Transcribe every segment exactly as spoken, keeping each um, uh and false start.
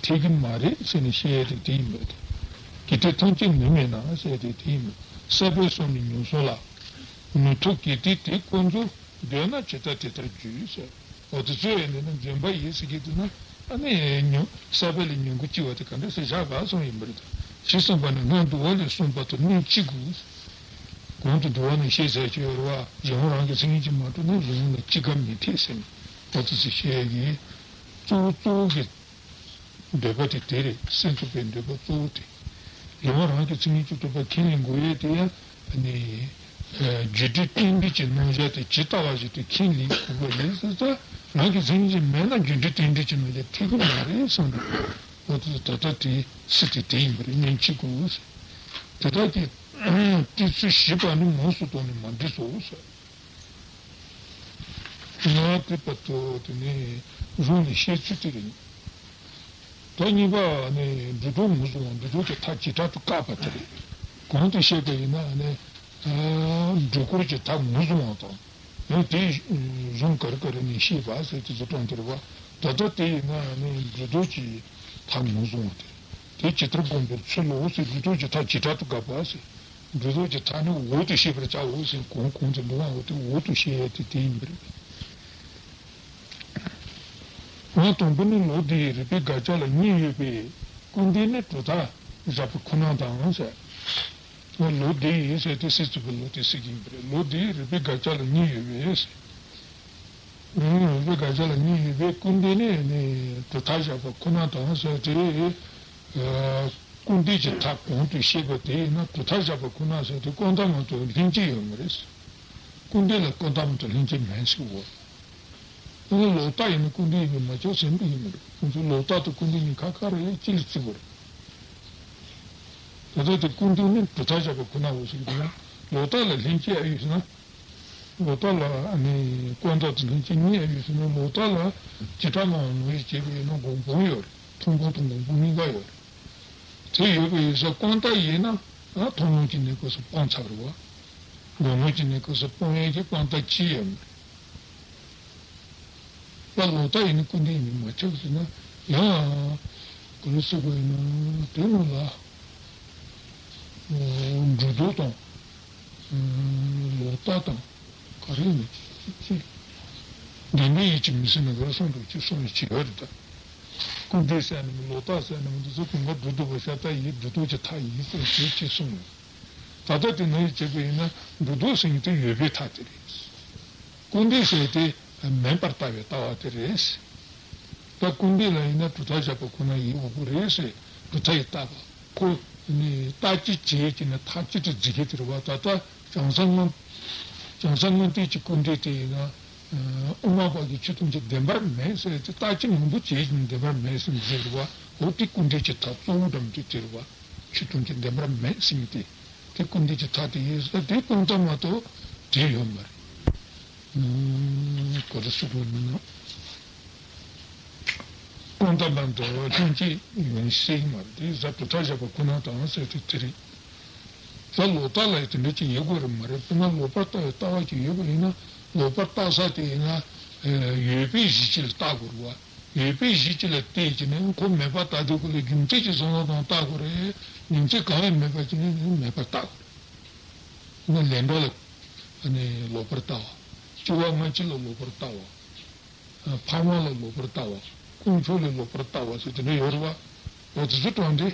འཐད་ཀྱི་མ་རེད་ཟེར་ནས་བཤད་ཡས་དེ་དེ་ཡིན་པ་རེད། དགེ་སྡིག་ཐམས་ཅད་ནུས་མེད་ན་ཟེར་ཡས་དེ་དེ་ཡིན་པ་རེད། ས་པཎ་གསུམ་ནི་ཉུང་སོང་ལ། ནུས་མཐུ་དགེ་སྡིག་དེ་ཀུན་རྫོབ། འདོད་ན་ཇི་ལྟར་དེ་ལྟར་འགྱུར་ཟེར། འོ་དེ་ཚོ་ཡང་ནི་ན་འཛིན་པ་ཡིན་ཟེར་གྱི་འདུག་ན། ཨ་ནི་ཉུང་ས་པཎ་ལས་ཉུང་གུ་ལྕི་བ་དེ་ག་འདྲ་ཟེར་བཞག་པ་གསུངས་ཡིན་པ་རེད། ད་ཇི་གསུངས་པ་ནི་སྔོན་འདུལ་བ་ལས་གསུངས་པ་དང་སྣོད་གཅིག་དགོས། གོང་དུ་འདུལ་བ་ནས་བཤད་ཚར་གྱི་ཡོད་རེད་བ། གཞན་དབང་རང་གི་མཚན་ཉིད་ཀྱིས་མ་གྲུབ་ན་གཞན་དབང་ལ་གཅིག་ཀ་མི་འཐད་ཟེར་ནས་འོ་དེ་ཚོ་བཤད་ཀྱི། གཙོ་བོ་གཙོ་བོ་གི་འདོད་པ་དེ་དེ་རེད། སེམས་ཙམ་པའི་འདོད་པ་གཙོ་བོ་དེ། གཞན་དབང་རང་གི་མཚན་ཉིད་ཀྱིས་གྲུབ་པ་ཁས་ལེན་དགོས་ཡས་དེ་ཡང་ནི། རྒྱུ་འབྲས་རྟེན་འབྲེལ་གྱི་རྣམ་གཞག་དེ་ཇི་ལྟ་བ་བཞིན་དུ་ཁས་ལེན་དགོས་པ་ཡིན་ཟེར་ཙང་། རང་གི་མཚན་ཉིད་ཀྱིས་མེད་ན་རྒྱུ་འབྲས་རྟེན་འབྲེལ་གྱི་རྣམ་གཞག་འཐད་ཀྱི་མ་རེད་གསུངས་འདུག་འོ་དེ་ད་ལྟ་དེ་ཚིག་དེ་དེ་ཡིན་པ་རེད། སྣོད་གཅིག་དགོས་ཟེར། དེ་དག་གི་སྤྲོས་ཚུལ་བཞི་པ་ནི་མངས་སུ་བསྟོད་ནས་མ་འགྲིགས་སོ་ཟེར། ང་དེ་བར་དུ་དེ་ནས་རུང་ནས་བཤད་ཚུལ་དེ་རེད། ད་གཉིས་པ་ནི་འབྲུ་གྲོགས་ངོས་བཟུང་བ། འབྲུ་གྲོགས་ཀྱི་མཐའ་བྱེ་བྲག་ཏུ་བཀག་པ་དེ་རེད། གོང་དུ་བཤད་པ་ཡིན་ན་ནི་འབྲུ་སྐོར་གྱི་མཐའ་ངོས་བཟུང་བ་དང་། ཡང་དེ་གཞུང་ག་རེ་ག་རེ་ནས་བཤད་པ་ཟེར་དེ་ཚོ་དྲངས་དེ་རེད་བ། ད་ལྟ་དེ་ཡིན་ན་ནི་འབྲུ་གྲོགས་ཀྱི་མཐའ་ངོས་བཟུང་བ་དེ་རེད། དེ་ཇི་ལྟར་བསྒོམ་པའི་ཚུལ་ལོ་ཟེར། འབྲུ་གྲོགས་ཀྱི་མཐའ་བྱེ་བྲག་ཏུ་བཀག་པ་ཟེར། འབྲུ་གྲོགས་ཀྱི་མཐའ་ནི་འོག་ཏུ་བཤད་པར་བྱའོ་ཟེར། གོང་གོང་དུ་འདུལ་བའོ་དེ་འོག་ཏུ་བཤད་ཡས་དེ་དེ་ཡིན་པ་རེད། ང་དང་པོ་ནི་ལོ་དེ་ཡི་རིག་པའི་དགག་བྱ་ལ་གཉིས་ཡོད་པས། སྐུར་འདེབས་ནི་གྲུབ་མཐའ་བཞག་པ་ཁོ་ན་དང་ཟེར། ང་ལོ་དེ་ཡི་ཟེར་དེ་སྲིད་རྩེ་བའི་ལོ་དེ་ཟེར་གྱི་ཡིན་པ་རེད། ལོ་དེ་ཡི་རིག་པའི་དགག་བྱ་ལ་གཉིས་ཡོད་པས་ཟེར། རིག་པའི་དགག་བྱ་ལ་གཉིས་ཡོད་པས། སྐུར་འདེབས་ནི་ནི་གྲུབ་མཐའ་བཞག་པ་ཁོ་ན་དང་ཟེར་དེ། སྐུར་འདེབས་ཀྱི་མཐའ་གོང་དུ་བཤད་པ་དེ་ཡིན་ན་གྲུབ་མཐའ་བཞག་པ་ཁོ་ན་ཟེར་དེ་ཀུན་བརྟགས་མ་གཏོགས་ལྷན་སྐྱེས་ཡོད་མ་རེད། སྐུར་འདེབས་ལ་ཀུན་བརྟགས་མ་གཏོགས་ལྷན་སྐྱེས་མེད་ཟེར་བ། ཨ་ནི་ལོག་ལྟ་ཡིན་ན་སྐུར་འདེབས་ཡིན་པས་མ་ཁྱབ་ཟེར་འདུག་ཡིན་མ་རེད། ཁོང་ཚོ་ལོག་ལྟ་དང་སྐུར་འདེབས་གཉིས་ཁ་ཁ་རེད། གཅིག་ལ་བརྩི་དགོས་རེད། ད་ལྟ་དེ་སྐུར་འདེབས་ནི་གྲུབ་མཐའ་བཞག་པ་ཁོ་ན་འོ་ཟེར་གྱི་འདུག་ན། ལོག་ལྟ་ལ་ལྷན་སྐྱེས་ཨེ་ཡོད་ཟེར་ན། ལོག་ལྟ་ལ་ཨ་ནི་ཀུན་བརྟགས་དང་ལྷན་སྐྱེས་གཉིས་ཨེ་ཡོད་ཟེར་ན། ལོག་ལྟ་ལ་བྱེ་བྲག་སྨྲ་བ་ནོར་བུས་བྱས་པ་ཡིན་ན་སྒོམ་སྤང་ཡོད་རེད། མཐོང་སྤང་དང་སྒོམ་སྤང་གཉིས་ཀ་ཡོད་རེད། དེ་ཡོད་པ་ཡིན་ཙང་ཀུན་བརྟགས་ཡིན་ན་ཨ་མཐོང་ལམ་གྱི་གནས་སྐབས་སུ་སྤང་ཚར་བ། སྒོམ་ལམ་གྱི་གནས་སྐབས་སུ་སྤང་ཡས་ཀྱི་ཀུན་བརྟགས་ཅི་ཡོད་མེད། ད་ལོག་ལྟ་ཡིན་ན་སྐུར་འདེབས་ཡིན་པས་མ་ཁྱབ་ཟེར་ན། ཡང་ག་རེ་ཟེར་དགོས་ཡིན་ན་དེ་ནང་ལ་འགྲོ་ལྡོག་དང་། ལོག་ལྟ་དང་ག་རེ་ཡིན་ན་ཅི་ཅི། བདེན་པའི་ཡིད་ཀྱིས་མི་ཟིན་ན་ག་རེ་གསུངས་འདུག་ཅེས་གསུངས་ཡོད་ཅིག་ཡོད་རེད་ད། སྐུར་འདེབས་ཟེར་ནི་མིན། ལོག་ལྟ་ཟེར་ནི་མིན། འདི་ཚོ་གང་ག་སྒྲོ་འདོགས་པ་ཤ་སྟག་ཡིན། སྒྲོ་འདོགས་ཀྱི་མཐའ་ཡིན་ཟེར་ཅེས་ཅེས་གསུངས་ཡོད། ད་ལྟ་དེ་ནང་བཞིན་བྱས་པ་ཡིན་ན་སྒྲོ་འདོགས་ཟེར་མཁན་དེ་ཡོད་པའི་མཐའ་དེ་རེད། སྐུར་འདེབས་ཟེར་དེ་མེད་པར་ལྟ་བའི་ལྟ་བ་དེ་རེད། ད་སྐུར་འདེབས་ལ་ཡིན་ན་གྲུབ་མཐའ་བཞག་པ་ཁོ་ན་ཡིན་དགོས་ཀྱི་རེད་ཟེར། གྲུབ་མཐའ་ཡི་ལྟ་བ་ཁོ་ནི་རྟག་གཅིག་བྱས་ཀྱི་ནི་མཐའ་གཅིག་ཏུ་འཛིན་མཁན་དེ་རེད་བ། ད་ལྟ་བྱང་སེམས་མངོན། བྱང་སེམས་མངོན་གཏད་ཀྱི་སྐུར་འདེབས་དེ་ཡིན་ན། དབུ་མ་པ་གིས་ཆོས་ཐམས་ཅད་བདེན་པར་མེད་ཟེར་ཏེ་རྟག་གཅིག་མང་པོ་བྱས་ཀྱི་ནི་བདེན་པར་མེད་ཟེར་ནས་བརྗོད་རེད་བ། འོ་དེ་སྐུར་འདེབས་ཀྱི་མཐའ་གཙོ་བོ་འགྲམ་དེ་དེ་རེད་བ། ཆོས་ཐམས་ཅད་བདེན་པར་མེད་ཟེར་མཁན་དེ། དེ་སྐུར་འདེབས་ཀྱི་མཐའ་དེ་ཡིན་ཟེར་དེ་ཀུན་བརྟགས་མ་གཏོགས་དེ་ཡོད་མ་རེད། ཨུམ། ག་རེ་ཟེར་དགོས་ན། ཀུན་བརྟགས་མ་གཏོགས་ལྷན་སྐྱེས་ཡོང་སྲིད་མ་རེད། དེ་ཟ་གྲུབ་མཐའ་བཞག་པ་ཁོ་ན་དང་ཟེར་དེ་དེ་རེད། ད་ལོག་ལྟ་ལ་ཡང་དེ་འདྲ་ཅིག་ཡོད་དགོས་རེད་མ་རེད། དཔེར་ན་ལོག་པར་ལྟ་བའི་ལྟ་བ་ཅིག་ཡོད་པ་ཡིན་ན་ལོག་པར་ལྟ་ས་དེ་ཡིན་ན་ཡོད་པའི་གཞི་ཅིག་ལ་ལྟ་དགོས་རེད་བ། ཡོད་པའི་གཞི་ཅིག་ལ་བལྟས་ཀྱི་ནས་ཁོ་མེད་པར་ལྟ་དུས་ཁོ་ལ་རྒྱུ་མཚན་ཅིག་བཟུང་བ་དང་ལྟ་དགོས་རེད། རྒྱུ་མཚན་གང་ཡང་མེད་པ་ཅིག་ནས་མེད་པར་ལྟ་དགོས་རེད། ནི་ལན་གྲངས་ལ་ནི་ལོག་པར་ལྟ་བ། བཅུ་པ་སྔ་ཕྱི་ལ་ལོག་པར་ལྟ་བ། འཕགས་མ་ལ་ལོག་པར་ལྟ་བ། དཀོན་མཆོག་ལ་ལོག་པར་ལྟ་བ་ཟེར་དེ་འདྲ་ཡོད་རེད་བ། འོ་དེ་ཚོ་དྲངས་ཏེ།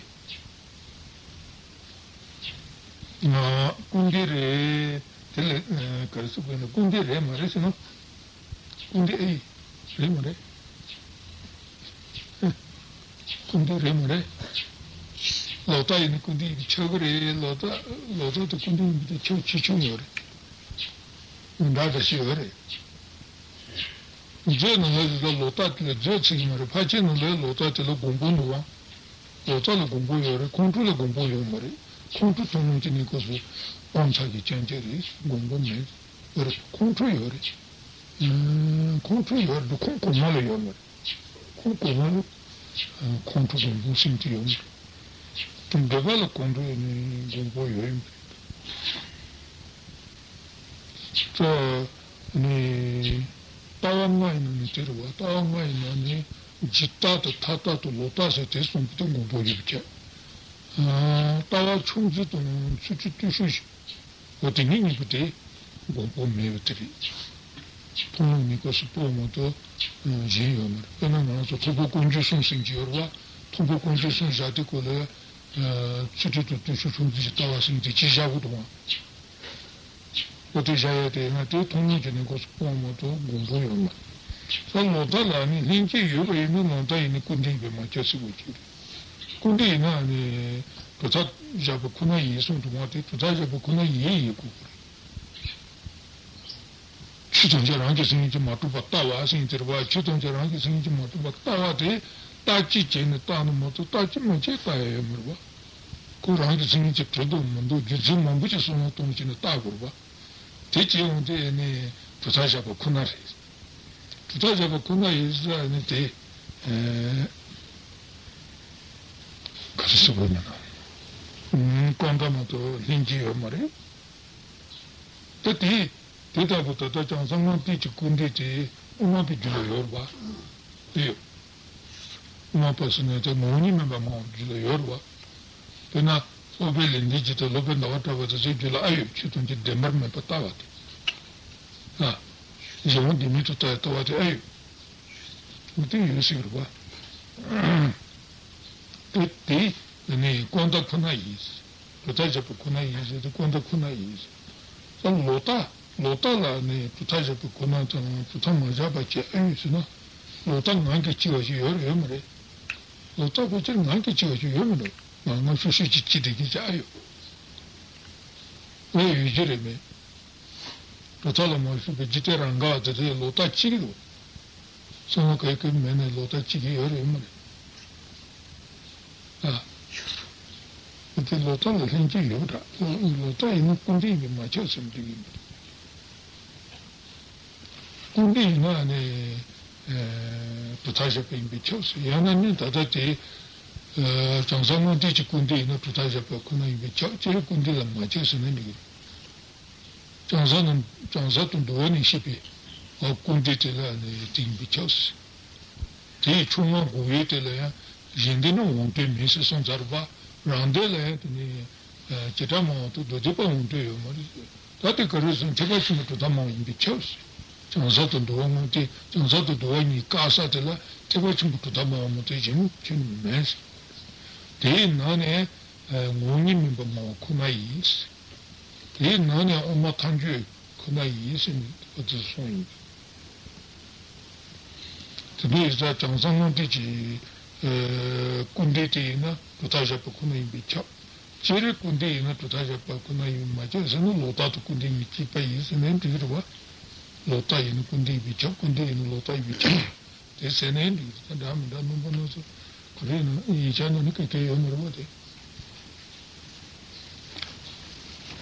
ང་སྐུར་འདེབས་རེད། དེ་ལ་ག་རེ་ཟེར་དགོས་ན་སྐུར་འདེབས་རེད་མ་རེད་ཟེར་ན། སྐུར་འདེབས་ཨེ་རེད་མ་རེད། སྐུར་འདེབས་རེད་མ་རེད། ལོག་ལྟ་ཡིན་ན་སྐུར་འདེབས་ཡིན་ཆགས་ཀྱི་རེད། ལོག་ལྟ་ལོག་ལྟ་དང་སྐུར་འདེབས་ཡིན་པ་དེ་ཁྱབ་ཆེ་ཆུང་ཡོད་རེད། མི་འདྲ་འདྲ་ཞིག་ཡོད་རེད། མཛོད་ནང་ལོགས་ལ་ལོག་ལྟ་དེ་ལ་མཛོད་ཟེར་གྱི་མ་རེད། ཕལ་ཆེར་ནང་ལོགས་ལོག་ལྟ་དེ་ལ་སྒོམ་སྤང་འདུག་བ། ལོག་ལྟ་ལ་སྒོམ་སྤང་ཡོད་རེད། ཁོང་ཁྲོ་ལ་སྒོམ་སྤང་ཡོད་མ་རེད། ཁོང་ཁྲོ་མཐོང་ལམ་གྱི་གནས་སྐབས་སུ་སྤང་བྱ་གི་རྐྱེན་བྱས་རེད། སྒོམ་སྤང་མེད། ཡོད་རེད། ཁོང་ཁྲོ་ཡོད་རེད། ཨ། ཁོང་ཁྲོ་ཡོད་རེད། ཁོང་གོང་མ་ལ་ཡོད་མ་རེད། ཁོང་གོང་མ་ལ་ཁོང་ཁྲོ་སྒོམ་སྤང་ཟེར་གྱི་ཡོད་མ་རེད། དེ་འདོད་པ་ལ་ཁོང་ཁྲོ་ཡོད་ནས་སྒོམ་སྤང་ཡོད་ཡིན་པ་རེད། ད་ནི་ལྟ་བ་ལྔ་ཡི་ནང་ནས་དེ་རེད་བ། ལྟ་བ་ལྔ་ཡི་ནང་ནས་ འཇིག་ལྟ་དང་མཐའ་ལྟ་དང་ལོག་ལྟ་ཟེར་དེ་གསུམ་པོ་དེ་མགོན་པོ་ཡོད་པ་བྱས། ལྟ་བ་ཕྱོགས་འཛིན་དང་ཚུལ་ཁྲིམས་བརྟུལ་ཞུགས་བཞི། འོ་དེ་གཉིས་གཉིས་པོ་དེ་མགོན་པོ་མེད་པ་དེ་རེད། མཐོང་ལམ་ནི་སྐབས་སུ་དཔག་མ་གཏོགས་གཞན་ཡོད་མ་རེད། དཔེར་ན་ང་ཚོ་མཐོང་ཕུང་ཀུན་འབྱུང་གསུམ་ཟེར་གྱི་ཡོད་རེད་བ། མཐོང་ཕུང་ཀུན་འབྱུང་གསུམ་བཞག་དུས་སྐབས་ལ་ཚུལ་ཁྲིམས་དང་བརྟུལ་ཞུགས་ཕྱོགས་འཛིན་གྱི་ལྟ་བ་ཟེར་དེ་གཅིག་བཞག་དགོས་འདུག་བ། འོ་དེ་བཞག་ཡ་དེ་ཡིན་ན་དེ་མཐོང་ལམ་གྱི་གནས་སྐབས་སུ་དཔག་མ་གཏོགས་མགོན་པོ་ཡོད་མ་རེད། ད་ལོག་ལྟ་ལ་ནི་ལྷན་སྐྱེས་ཡོད་པ་ཡིན་ན་ལོག་ལྟ་ཡིན་ན་སྐུར་འདེབས་ཡིན་པས་མ་ཁྱབ་ཟེར་དགོས་ཀྱི་རེད། སྐུར་འདེབས་ཡིན་ན་ནི་གྲུབ་མཐའ་བཞག་པ་ཁོ་ན་ཡིན་གསུངས་འདུག་བ། དེ་གྲུབ་མཐའ་བཞག་པ་ཁོ་ན་ཡིན་ཡིན་དགོས་ཀྱི་རེད། ཆོས་ཐམས་ཅད་རང་གི་སེམས་ཉིད་ཀྱིས་མ་གྲུབ་པར་ལྟ་བ་ཟེར་ཡིན་དེ་རེད་བ། ཆོས་ཐམས་ཅད་རང་གི་སེམས་ཉིད་ཀྱིས་མ་གྲུབ་པར་ལྟ་བ་དེ་ལྟ་ཅི་བྱས་ནས་ལྟ་ན་མ་གཏོགས་ལྟ་ཅི་མ་བྱས་ལྟ་ཡ་ཡོད་མ་རེད་བ། ཁོ་རང་གི་སེམས་ཉིད་ཀྱིས་གྲུབ་དང་མི་འདུག་རྒྱུ་མཚན་མང་པོ་ཅིག་བསམ་བློ་གཏོང་བྱས་ནས་ལྟ་དགོས་རེད་བ། དེ་བྱས་འོང་དུས་ནི་གྲུབ་མཐའ་བཞག་པ་ཁོ་ན་རེད། གྲུབ་མཐའ་བཞག་པ་ཁོ་ན་ཡིན་ཟེར་ནི་དེ་ག་རེ་ཟེར་དགོས་ན་ན། ཀུན་བཏགས་མ་གཏོགས་ལྷན་སྐྱེས་ཡོད་མ་རེད། ད་དེ་དེ་ལྟ་བུ་ད་ལྟ་བྱང་སེམས་ལྔ་བརྟན་གྱི་སྐུར་འདེབས་དེ་དབུ་མ་པའི་རྒྱུད་ལ་ཡོད་རེད་བ། ཡོད། དབུ་མ་པ་ཟེར་ནས་དེ་ངོ་བོ་ཉིད་མིན་པར་སྨྲ་བའི་རྒྱུད་ལ་ཡོད་རེད་བ། དཔེར་ན་སློབ་དཔོན་ལེགས་ལྡན་འབྱེད་དང་སློབ་དཔོན་ཟླ་བ་གྲགས་པ་དེ་ཚོའི་རྒྱུད་ལ་ཨ་ཡོད། ཆོས་ཐམས་ཅད་བདེན་པར་མིན་པར་ལྟ་བ་དེ། ཨ། གཞན་དབང་བདེན་མེད་དུ་ལྟ་བའི་ལྟ་བ་དེ་ཨ་ཡོད། འོ་དེ་ཡོད་སྲིད་རེད་བ། དེ་དེ་ནི་ཀུན་བཏགས་ཁོ་ན་ཡིན། གྲུབ་མཐའ་བཞག་པ་ཁོ་ན་ཡིན་ཟེར་དེ་ཀུན་བཏགས་ཁོ་ན་ཡིན་ཟེར། ད་ལོག་ལྟ་ལོག་ལྟ་ལ་ནི་གྲུབ་མཐའ་བཞག་པ་ཁོ་ན་དང་གྲུབ་མཐའ་མ་བཞག་པ་བྱས་ཨ་ཡོད་ཟེར་ན། ལོག་ལྟ་ངང་གིས་སྐྱེ་བ་ཞིག་ཡོད་རེད་ཡོད་མ་རེད། ལོག་ལྟ་ཕལ་ཆེར་ངང་གིས་སྐྱེ་བ་ཞིག་ཡོད་མི་འདུག་ངང་ངམ་ཤུགས་ཤུགས་ཀྱིས་སྐྱེ་བསྡད་མཁན་ཅིག་ཨ་ཡོད། ཨེ་ཡོད་རྒྱུ་རེད་མེད། གྲུབ་མཐའ་ལ་མ་ཞུགས་པའི་འཇིག་རྟེན་རང་དགའ་དེ་དེ་ལོག་ལྟ་གཅིག་རེད། བསམ་བློ་ག་གེ་མེད་ནས་ལོག་ལྟ་གཅིག་གི་ཡོད་རེད་མ་རེད། ཨ། དེ་ལོག་ལྟ་ལ་ལྷན་སྐྱེས་ཡོད་འདྲ། ལོག་ལྟ་ཡིན་ན་སྐུར་འདེབས་ཡིན་པས་མ་ཁྱབ་ཟེར་འདུག་ཡིན་པ་རེད། སྐུར་འདེབས་ཡིན་ན་ནི་གྲུབ་མཐའ་བཞག་པ་ཡིན་པས་ཁྱབ་ཟེར། ཡང་ན་ནི་ད་ལྟ་དེ་བྱང་སེམས་ལྔ་བརྟན་གྱི་སྐུར་འདེབས་ཡིན་ན་གྲུབ་མཐའ་བཞག་པ་ཁོ་ན་ཡིན་པས་ཁྱབ། སྤྱིར་སྐུར་འདེབས་ལ་མ་ཁྱབ་ཟེར་ན་འགྲིག་གི་རེད། བྱང་སེམས་ནི་བྱང་སེམས་དང་འདུལ་བ་ནས་བཤད་པའི་སྐུར་འདེབས་དེ་ལ་ནི་དེ་ཡིན་པས་ཁྱབ་ཟེར། དེའི་ཕྱོགས་སྔ་འགོག་ཡུལ་དེ་ལ་ཡང་གཞན་སྡེ་ནི་དབང་དོན་མེད་ཟེར་གསུངས་ཚར་བ། རང་སྡེ་ལ་ཡང་དེ་ནི་བྱེ་བྲག་སྨྲ་བ་དང་མདོ་སྡེ་པ་དབང་དོན་ཡོད་མ་རེད། ད་དེ་ག་རེ་ཟེར་ན་ཐེག་པ་ཆེན་པོ་གྲུབ་མཐའ་སྨྲ་བ་ཡིན་པས་ཁྱབ་ཟེར། བྱང་སེམས་དང་འདུལ་བ་དངོས་དེ་བྱང་སེམས་དང་འདུལ་བ་གཉིས་བཀག་ས་དེ་ལ་ཐེག་པ་ཆེན་པོ་གྲུབ་མཐའ་སྨྲ་བ་མ་གཏོགས་གཞན་ཁྱོན་ནས་མེད་ཟེར། དེའི་ནང་ནས་ངོ་བོ་ཉིད་མིན་པར་སྨྲ་བ་ཁོ་ན་ཡིན་ཟེར། དེའི་ནང་ནས་དབུ་མ་ཐལ་འགྱུར་ཁོ་ན་ཡིན་ཟེར་ནས་འོ་དེ་གསུངས་ཡིན། དེ་འདྲ་ཡིན་ཙང་བྱང་སེམས་ལྔ་བརྟན་གྱི་སྐུར་འདེབས་དེ་ཡིན་ན་གྲུབ་མཐའ་བཞག་པ་ཁོ་ན་ཡིན་པས་ཁྱབ། སྤྱིར་སྐུར་འདེབས་ཡིན་ན་གྲུབ་མཐའ་བཞག་པ་ཁོ་ན་ཡིན་མ་ཁྱབ་ཟེར་ན་ལོག་ལྟ་དང་སྐུར་འདེབས་གཉིས་གཅིག་པ་ཡིན་ཟེར་ནའི་འགྲིག་གི་རེད་བ། ལོག་ལྟ་ཡིན་ན་སྐུར་འདེབས་ཡིན་པས་ཁྱབ། སྐུར་འདེབས་ཡིན་ན་ལོག་ལྟ་ཡིན་པས་ཁྱབ། དེ་ཟེར་ནའི་འགྲིག་གི་རེད། འདྲ་མི་འདྲ་རྣམ་པ་སྣ་ཚོགས་ག་རེ་ཡིན་ན་ཡིག་ཆ་ནང་ནས་ག་གེ་ཡོད་མ་རེད་བ་དེ།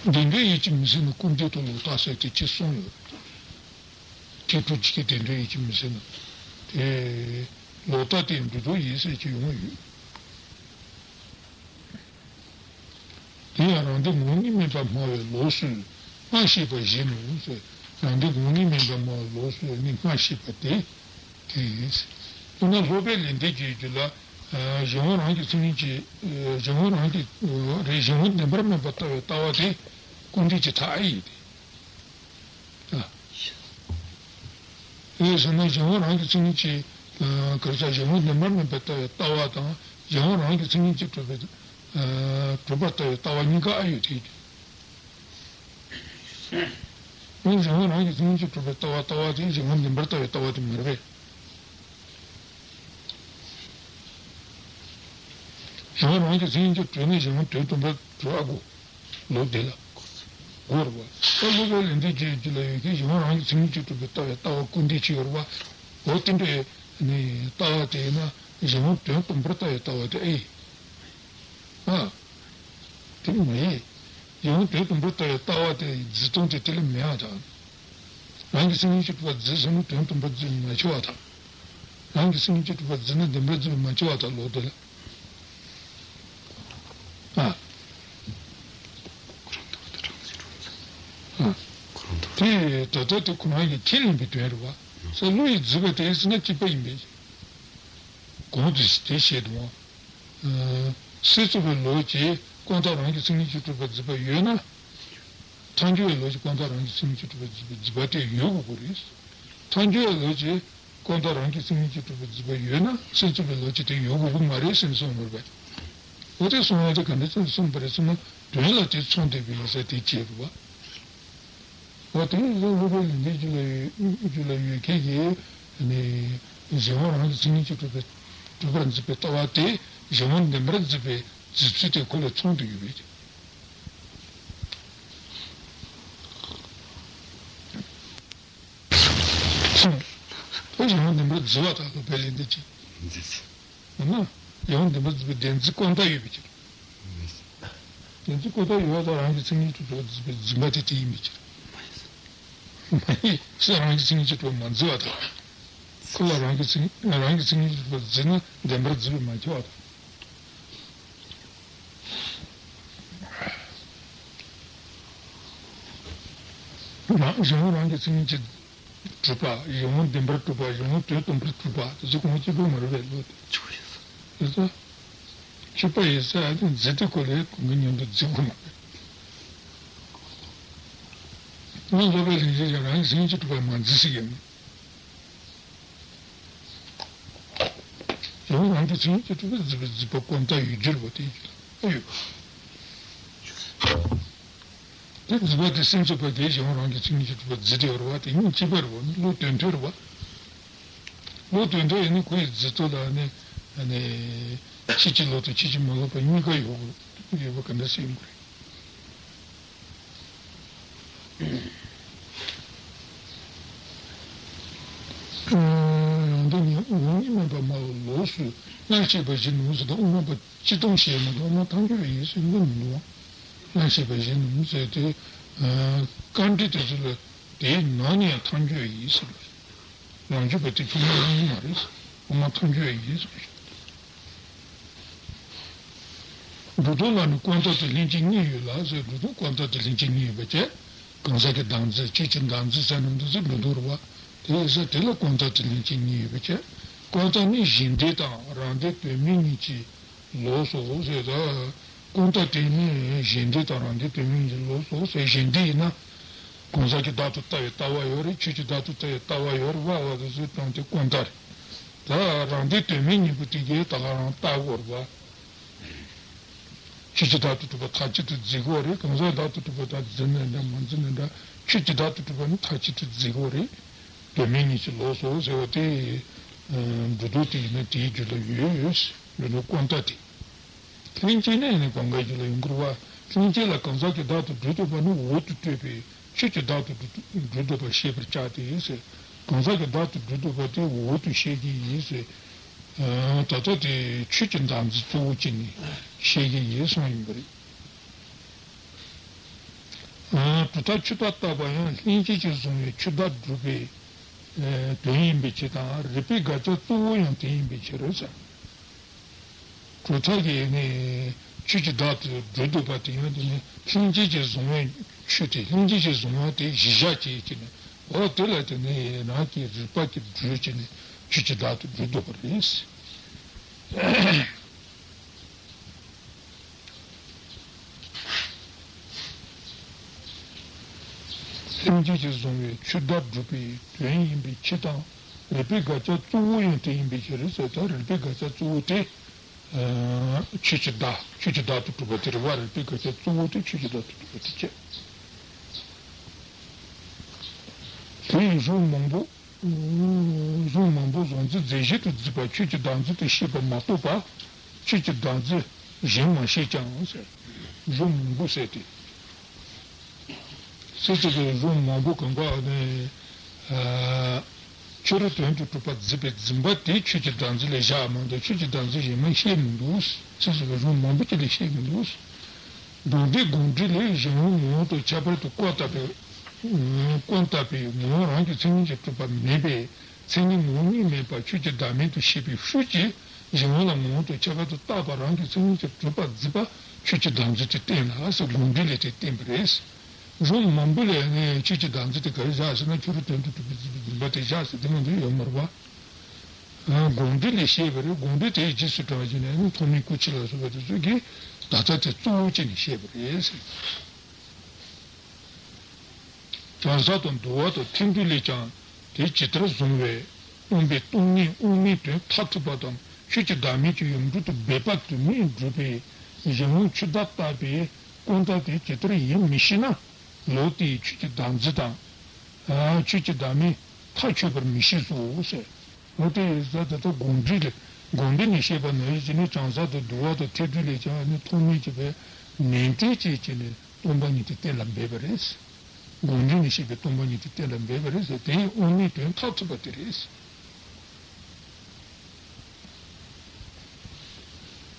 བདེན་འབྲེལ་ཡིད་ཀྱིས་མི་ཟིན་ན་སྐུར་འདེབས་དང་ལོག་ལྟ་ཟེར་དེ་གཅིག་གསུངས་ཡོད། ཁྱད་པར་གཅིག་གི་བདེན་འབྲེལ་ཡིད་ཀྱིས་མི་ཟིན་ན། དེ་ལོག་ལྟ་སྟེ་འབྲས་གྲོགས་ཡིན་ཟེར་གྱི་ཡོང་ཡོད། དེ་ཡང་རང་སྡེ་ངོ་བོ་ཉིད་མིན་པར་སྨྲ་བའི་ལུགས་སུ་སྔར་བཤད་པ་བཞིན་ནོ་ཟེར། རང་སྡེ་ངོ་བོ་ཉིད་མིན་པར་སྨྲ་བའི་ལུགས་སུ་ནི་སྔར་བཤད་པ་དེ་དེ་ཡིན། དཔེར་ན་སློབ་དཔོན་ལེགས་ལྡན་འབྱེད་ཀྱི་རྒྱུད་ལ་གཞན་དབང་རང་གི་མཚན་ཉིད་ཀྱིས་གཞན་དབང་རང་གི་རེད། གཞན་དབང་བདེན་པར་མིན་པར་ལྟ་བའི་ལྟ་བ་དེ་སྐུར་འདེབས་ཀྱི་མཐའ་ཨེ་ཡིན་ཏེ། ཨ། དེ་ཟེར་ན་གཞན་དབང་རང་གི་མཚན་ཉིད་ཀྱིས་ག་རེ་ཟེར། གཞན་དབང་བདེན་པར་མིན་པར་ལྟ་བའི་ལྟ་བ་དང་གཞན་དབང་རང་གི་མཚན་ཉིད་ཀྱིས་གྲུབ་པའི་གྲུབ་པར་ལྟ་བའི་ལྟ་བ་གཉིས་ཀ་ཨེ་ཡོད་དེ། ཡང་གཞན་དབང་རང་གི་མཚན་ཉིད་ཀྱིས་གྲུབ་པའི་ལྟ་བ་ལྟ་བ་དེ་གཞན་དབང་བདེན་པར་ལྟ་བའི་ལྟ་བ་དེ་མ་རེད་པས། གཞན་དབང་རང་གི་མཚན་ཉིད་ཀྱིས་གྲུབ་ནས་གཞན་དབང་དོན་སྟོང་པར་གྲུབ་ཨ་གོ། ལོ་དེ་ལ་གོ་རེད་བ། ད་སློབ་དཔོན་ལེགས་ལྡན་འབྱེད་ཀྱི་རྒྱུད་ལ་ཡོད་མཁན་གཞན་དབང་རང་གི་མཚན་ཉིད་ཀྱིས་གྲུབ་པའི་ལྟ་བའི་ལྟ་བ་སྐུར་འདེབས་ཅིག་ཡོད་རེད་བ། འོ་དེ་འདྲའི་ནི་ལྟ་བ་དེ་ཡིན་ན་གཞན་དབང་དོན་སྟོང་པར་ལྟ་བའི་ལྟ་བ་དེ་ཨེ་ཡིན། ཨ། དེ་མ་ཡིན། གཞན་དབང་དོན་སྟོང་པར་ལྟ་བའི་ལྟ་བ་དེ་རྫས་སྟོང་དེ་དེ་ལ་མེད་པ་དང་། རང་གི་སེམས་ཉིད་ཀྱིས་གྲུབ་པ་རྫས་ཟེར་ན་དོན་སྟོང་པར་རྫས་མ་ཁྱབ་པ་དང་། རང་གི་སེམས་ཉིད་ཀྱིས་གྲུབ་པ་རྫས་ན་བདེན་པར་རྫས་མ་ཁྱབ་པ་དང་ལོག་དེ་ལ། ཨ། ཨ། དེ་ད་ལྟ་དེ་ཁོ་རང་གིས་ཁས་ལེན་པའི་དོན་རེད་བ། ས་བློ་ཡིས་རྫས་པ་དེ་ཟེར་ན་གཅིག་པ་ཡིན་པས། དོན་དེ་དེ་བཤད་འདུག་བ། སེལ་ཚུགས་པའི་ལུགས་ཀྱིས་ཀུན་བརྟགས་རང་གི་མཚན་ཉིད་ཀྱིས་གྲུབ་པར་འཛིན་པ་ཡོད་ན། ཐལ་འགྱུར་བའི་ལུགས་ཀྱིས་ཀུན་བརྟགས་རང་གི་མཚན་ཉིད་ཀྱིས་གྲུབ་པར་འཛིན་པའི་འཛིན་པ་དེ་ཡོད་དགོས་ཀྱི་རེད། ཐལ་འགྱུར་བའི་ལུགས་ཀྱིས་ཀུན་བརྟགས་རང་གི་མཚན་ཉིད་ཀྱིས་གྲུབ་པར་འཛིན་པ་ཡོད་ན་སེལ་ཚུགས་པའི་ལུགས་ཀྱིས་དེ་ཡོད་དགོས་ཀྱི་མ་རེད་ཟེར་ནས་གསུངས་པ་རེད་པས། འོ་དེ་གསུངས་ཡ་དེ་ག་འདྲ་ཅིག་གསུངས་པ་རེད་ཟེར་ན། དོན་ལ་དེ་མཚུངས་བསྡད་པའི་ཡིན་ས་དེ་བྱས་རེད་པ། འོ་དེ་ཡིན་ཙང་སློབ་དཔོན་ལེགས་ལྡན་རྒྱུད་ལ་ཡོད་རྒྱུད་ལ་ཡོད་མཁན་གྱིས་ནི་གཞན་དབང་རང་གི་མཚན་ཉིད་ཀྱིས་གྲུབ་པའི་གྲུབ་པར་འཛིན་པའི་ལྟ་བ་དེ་གཞན་དབང་བདེན་པར་འཛིན་པའི་འཛིན་ཚུལ་དེ་ཁོ་ལ་མཚུངས་དུ་ཡོད་པས། མཚུངས། ཁོ་གཞན་དབང་བདེན་པར་འཛིན་པ་དང་སློབ་དཔོན་ལེགས་ལྡན་གྱིས། འཛིན་ཚུལ། འོ་ན། ཡང་བདེན་པར་འཛིན་པའི་བདེན་འཛིན་ཀུན་བརྟགས་ཡོད་པའི་ཕྱིར། བདེན་འཛིན་ཀུན་བརྟགས་ཡོད་པ་དང་རང་གི་མཚན་ཉིད་དུ་གྲུབ་པར་འཛིན་པའི་འཛིན་པ་དེ་དེ་ཡིན་པའི་ཕྱིར། མ་ཡིན། སེལ་རང་གི་མཚན་ཉིད་ཀྱིས་གྲུབ་པར་མ་འཛིན་པ་དང་། ཁོ་ལ་རང་གི་མཚན་རང་གི་མཚན་ཉིད་ཀྱིས་གྲུབ་པར་འཛིན་ན་བདེན་པར་འཛིན་པས་མ་ཁྱབ་པ་དང་། རང་གཞན་དབང་རང་གི་མཚན་ཉིད་ཀྱིས་གྲུབ་པ། གཞན་དབང་བདེན་པར་གྲུབ་པ། གཞན་དབང་དོན་སྟོང་པར་གྲུབ་པ་དེ་ཚོ་གང་གཅིག་པུ་མ་རེད་པས་ལོ། ཆོས་ཡིན་ས། ཡིན་ས། ཆོས་པ་ཡིན་ས་ཨ་ནི་འཛིན་དེ་ཁོ་ལས་གང་གི་མཉམ་དུ་འཛིན་དགོས་མ་རེད། ང་སློབ་པའི་ལྷན་སྐྱེས་ཀྱང་རང་གི་མཚན་ཉིད་ཀྱིས་གྲུབ་པ་མ་འཛིན་ཟེར་གྱི་ཡོད། གཞན་དབང་རང་གི་མཚན་ཉིད་ཀྱིས་གྲུབ་པའི་འཛིན་པའི་འཛིན་པ་ཀུན་བརྟགས་ཡོད་རྒྱུ་རེད་པ་དེ་ཡོད་ཨ་ཡོད། དེ་འཛིན་པ་དེ་སེལ་ཚུགས་པ་དེ་གཞན་དབང་རང་གི་མཚན་ཉིད་ཀྱིས་གྲུབ་པ་འཛིན་དེ་རེད་པ། དེ་གཉིས་གཅིག་པ་རེད་པ། བློ་དོན་མཐུན་རེད་པ། བློ་དོན་མཐུན་ཡིན་ན་ཁོ་ཡི་འཛིན་སྟངས་ལ་ནི་ནི་ཕྱིན་ཅི་ལོག་དང་ཕྱིན་ཅི་མ་ལོག་པ་གཉིས་ཀ་ཡོད་ཡོད་པ་ག་འདྲ་ཞིག་ཡིན་དགོས་རེད། ཡང་དེ་ཉིད་ངོ་བོ་ཉིད་མིན་པ་མ་ལོགས་སུ་སྔར་བཤད་པ་བཞིན་ནོ་ཟེར་དུས་དབུ་མ་པ་སྤྱིར་བཏང་བཤད་མི་འདུག་དབུ་མ་ཐལ་འགྱུར་བའི་ཡུལ་ཟེར་གྱི་མི་འདུག་སྔར་བཤད་པ་བཞིན་ནོ་ཟེར་དུས་བཀའ་འདྲི་དེ་ཚོ་ལ་དེའི་ནང་ནས་ཡང་ཐལ་འགྱུར་བའི་ཡུལ་ཟེར་བ་རེད། ནང་རྒྱུད་པ་དེ་ཚོ་མ་ཡིན་མ་རེད། དབུ་མ་ཐལ་འགྱུར་བའི་ཡུལ་ཟེར་བ་རེད། འགྲོ་ལྡོག་ལ་ནི་ཀུན་བརྟགས་དང་ལྷན་སྐྱེས་གཉིས་ཡོད་ལ་ཟེར། འགྲོ་ལྡོག་ཀུན་བརྟགས་དང་ལྷན་སྐྱེས་གཉིས་ཡོད་པ་བྱས། གང་ཟག་གི་བདག་འཛིན་ཆོས་ཀྱི་བདག་འཛིན་ཟེར་ནམ་འདུག་ཟེར་འགྲོ་ལྡོག་རེད་པ། དེ་ཡིན་ཙང་དེ་ལ་ཀུན་བརྟགས་དང་ལྷན་སྐྱེས་གཉིས་ཡོད་པ་བྱས། ཀུན་བརྟགས་ནི་གཞན་བདེན་དང་རང་བདེན་དོན་མེད་གཉིས་ཀྱི་ལོགས་སོ་ཟེར་ད། ཀུན་བརྟགས་དེ་ནི་གཞན་བདེན་དང་རང་བདེན་དོན་མེད་གཉིས་ཀྱི་ལོགས་སོ་ཟེར། གཞན་བདེན་ཡིན་ན། གང་ཟག་གི་བདག་ཏུ་ལྟ་བའི་ལྟ་བ་ཡོད་རེད། ཆོས་ཀྱི་བདག་ཏུ་ལྟ་བའི་ལྟ་བ་ཡོད་རེད་པ། འོ་དེ་ཚོའི་དོན་དེ་ཀུན་བརྟགས་རེད། ད་རང་བདེན་དོན་མེད་གཉིས་པོ་དེ་གས་ད་ག་རང་ལྟ་དགོས་རེད་པ། ཆོས་ཀྱི་བདག་ཏུ་གྲུབ་པ་མཐའ་གཅིག་ཏུ་འཛིན་དགོས་རེད། གང་ཟག་བདག་ཏུ་གྲུབ་པ་དག་འཛིན་ནའང་འདྲ་མ་འཛིན་ནའང་འདྲ། ཆོས་ཀྱི་བདག་ཏུ་གྲུབ་པ་ནི་མཐའ་གཅིག་ཏུ་འཛིན་དགོས་རེད། དོན་མེད་གཉིས་ཀྱི་ལོགས་སོ་ཟེར་བ་དེ། འགྲོ་ལྡོག་དེ་ཡིན་ན་དེའི་རྒྱུད་ལ་ཡོད་ཡོད། འགྲོ་ལྡོག་ཀུན་བརྟགས་དེ། ལྷན་སྐྱེས་ནི་ནི་གང་གཱའི་རྒྱུད་ལ་ཡོང་གི་རེད་པ། ལྷན་སྐྱེས་ལ་གང་ཟག་གི་བདག་ཏུ་སྒྲུབ་འདོད་པ་ནི་འོག་ཏུ་སྤྲོས་པའི་ཆོས་ཀྱི་བདག་ཏུ་སྒྲུབ་འདོད་པ་བཤད་པར་བྱ་སྟེ་ཟེར། གང་ཟག་གི་བདག་ཏུ་སྒྲུབ་འདོད་པ་དེ་འོག་ཏུ་བཤད་ཀྱི་ཡིན་ཟེར། ད་ལྟ་དེ་ཆོས་ཀྱི་བདག་འཛིན་གཙོ་བོ་བྱས་ནས་བཤད་ཀྱི་ཡིན་གསུངས་ཡིན་པ་རེད། གྲུབ་མཐའ་ཆོས་བདག་བཏགས་པ་ཡང་ལྷན་སྐྱེས་ཀྱིས་བཟུང་བའི་ཆོས་བདག་སྒྲུབ་པའི་དོན་ཡིན་པའི་ཕྱིར་དང་། རིགས་པའི་དགག་བྱ་གཙོ་བོ་ཡང་དེ་ཡིན་པའི་ཕྱིར་ཟེར། གྲུབ་མཐའ་གི་ནི་ཆོས་ཀྱི་བདག་ཏུ་སྒྲུབ་འདོད་པ་དེ་ཡང་དེ་ནི་ལྷན་སྐྱེས་ཀྱིས་བཟུང་བའི་ཆོས་དེ། ལྷན་སྐྱེས་ཀྱིས་བཟུང་བ་དེ་གཞི་བཞག་བྱས་ཀྱི་ནི། འོ་དེ་ལ་དེ་ནི་རང་གི་རིགས་པ་གིས་སྒྲུབ་ཀྱི་ནི་ཆོས་ཀྱི་བདག་ཏུ་སྒྲུབ་འདོད་པ་རེད། ལྷན་སྐྱེས་ཀྱིས་བཟུང་བའི་ཆོས་བདག་སྒྲུབ་པའི་དོན་ཡིན་པའི་ཕྱིར་དང་། རིགས་པའི་དགག་བྱ་གཙོ་བོ་ཡང་དེ་ཡིན་པའི་ཕྱིར་ཟེར་ད། རིགས་པའི་དགག་བྱ་གཙོ་བོ་དེ་ཆོས་ཀྱི་བདག་ཆོས་ཀྱི་བདག་ཏུ་གྲུབ་པ་དེ་རེད་པ། རིགས་པའི་དགག་བྱ་གཙོ་བོ་དེ་ཆོས་ཀྱི་བདག་ཏུ་གྲུབ་པ་དེ་བྱས། དེ་ཡི་གཞུང་མང་པོ། གཞུང་མང་པོ་གཟུང་འཛིན་རྫས་གཞན་དུ་བརྩིས་པ་ཆོས་ཀྱི་བདག་འཛིན་དུ་བཤད་པ་མ་གཏོགས་པ། ཆོས་ཀྱི་བདག་འཛིན་གཞན་མ་བཤད་ཀྱང་ཟེར། གཞུང་མང་པོ་ཟེར་ཏེ། ཟེར་ཅིག་གི་གཞུང་མང་པོ་གང་ག་ནས། ཕྱི་རོལ་དོན་དུ་གྲུབ་པར་འཛིན་པའི་འཛིན་པ་དེ་ཆོས་ཀྱི་བདག་འཛིན་ལ་བཞག་མ་གཏོགས་ཆོས་ཀྱི་བདག་འཛིན་གཞན་མ་བཤད་མི་འདུག་ཟེར་ཅིག་གི་གཞུང་མང་པོ་ཅིག་ལ་བཤད་མི་འདུག་དགོངས་འགྲེལ་དགོངས་འགྲེལ་ལས་གཞན་དབང་ངོ་བོ་དང་ཁྱད་པར་དུ་ཀུན་བརྟགས་པའི། ཀུན་བརྟགས་པའི་ངོ་བོ་རང་གི་མཚན་ཉིད་ཀྱིས་གྲུབ་པ་མིན་པས། མཚན་ཉིད་ངོ་བོ་ཉིད་མིན་པ་ཆོས་ཀྱི་བདག་མིན་དུ་ཤེས་པའི་ཤུགས་ཀྱིས་གཞན་དབང་ལ་ངོ་བོ་དང་ཁྱད་པར་དུ་བརྟགས་པ་རང་གི་མཚན་ཉིད་ཀྱིས་གྲུབ་པར་འཛིན་པ་ཆོས་ཀྱི་བདག་འཛིན་དུ་བསྟན་ལ་ཟེར་དགོངས་འགྲེལ་ལས་དེ་བསྟན་པ་རེད། གཞུང་མང་པོ་ལས་ནི་ཆོས་ཀྱི་བདག་འཛིན་དེ་ག་རེ་བཞག་ཟེར་ན། ཕྱི་རོལ་དོན་དུ་གྲུབ་པའི་འཛིན་པ་དེ་བཞག་ཟེར་དེ་མང་པོ་ཡོད་མ་རེད་པ། དགོངས་འགྲེལ་ལས་བཤད་པ་རེད། དགོངས་འགྲེལ་དེའི་རྗེས་སུ་འབྲངས་བྱས་ནས་ནི་ཐོགས་མེད་སྐུ་མཆེད་ལ་སོགས་པ་དེ་ཚོ་གིས་ད་ལྟ་དེ་གཙོ་བོ་བྱས་ནས་བཤད་པ་རེད་ཟེར། གང་ཟག་དང་འདུལ་བ་དང་ཐེག་བསྡུས་ལས་ཀྱང་དེ་ཇི་ལྟར་བཟུང་བས་སྟོན་པའི་སྟོང་ཉིད་དབུ་མའི་དོན་མཐར་ཐུག་པ་དང་ཆོས་ཀྱི་བདག་མེད་ཀྱི་ཡུམ་གྲུབ་ཏུ་སྦས་པ་དུ་མས་བསྒྲུབས་པའི་གཞན་དབང་ཆུ་ཟླ་ལྟ་བུའི་སྐུར་འདེབས་དེ་ཇི་ལྟར་ཡིན་མི་ཤེས་ན། ལོག་སྟེ་ཆོས་ཀྱི་བདག་འཛིན་དང་། ཆོས་ཀྱི་བདག་མེད་མཐར་ཆོད་པར་མི་ཤེས་སོ་ཟེར། འོ་དེ་ཡིན་ཙང་ད་ལྟ་དགོངས་འགྲེལ་ལས་དགོངས་འགྲེལ་ནས་བཤད་པ་ནང་བཞིན་ནི་གང་ཟག་དང་འདུལ་བ་དང་ཐེག་བསྡུས་ལས་ཀྱང་ནི་ཐོགས་མེད་ཀྱི་བས་ནན་ཏན་བྱས་བྱས་ནས་སྟོང་པ་ཉིད་དེ་གཏན་ལ་འབེབས་པ་རེད། དགོངས་འགྲེལ་ནས་བཤད་པའི་སྟོང་པ་ཉིད་དེ་གཏན་ལ་འབེབས་པ་རེད་ཟེར། དེ་ཡི་དབུ་མའི་དོན་མཐར་ཐུག་པ་དེ་རེད།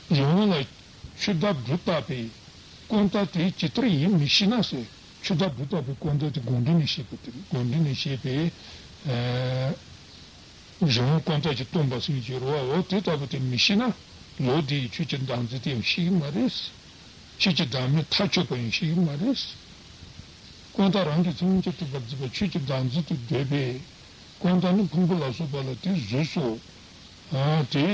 གཞན་དབང་ལ་ཆུ་ཟླ་སྦྲུལ་ལྟ་བུའི་སྐུར་འདེབས་དེ་ཇི་ལྟར་ཡིན་མི་ཤེས་ན་ཟེར། ཆུ་ཟླ་སྦྲུལ་ལྟ་བུའི་སྐུར་འདེབས་དེ་དགོངས་འགྲེལ་ནས་བཤད་པ་དེ་རེད། དགོངས་འགྲེལ་ནས་བཤད་པའི་གཞན་དབང་སྐུར་འདེབས་ཀྱི་སྟོང་པ་ཟེར་གྱི་རེད་བ། འོ་དེ་ལྟ་བུ་དེ་མི་ཤེས་ན་ལོག་སྟེ་ཆོས་ཀྱི་བདག་འཛིན་དེ་ཡང་ཤེས་ཀྱི་མ་རེད། ཆོས་ཀྱི་བདག་མེད་མཐར་ཆོད་པ་ཡང་ཤེས་ཀྱི་མ་རེད། སྐུར་འདེབས་རང་གི་མཚན་ཉིད་ཀྱིས་གྲུབ་པར་བརྫིས་པ་ཆོས་ཀྱི་བདག་འཛིན་དུ་འདོད་པས། སྐུར་འདེབས་ནི་ཕུང་པོ་ལ་སོགས་པ་ལ་དེ་གཟུགས་སོ། དེ་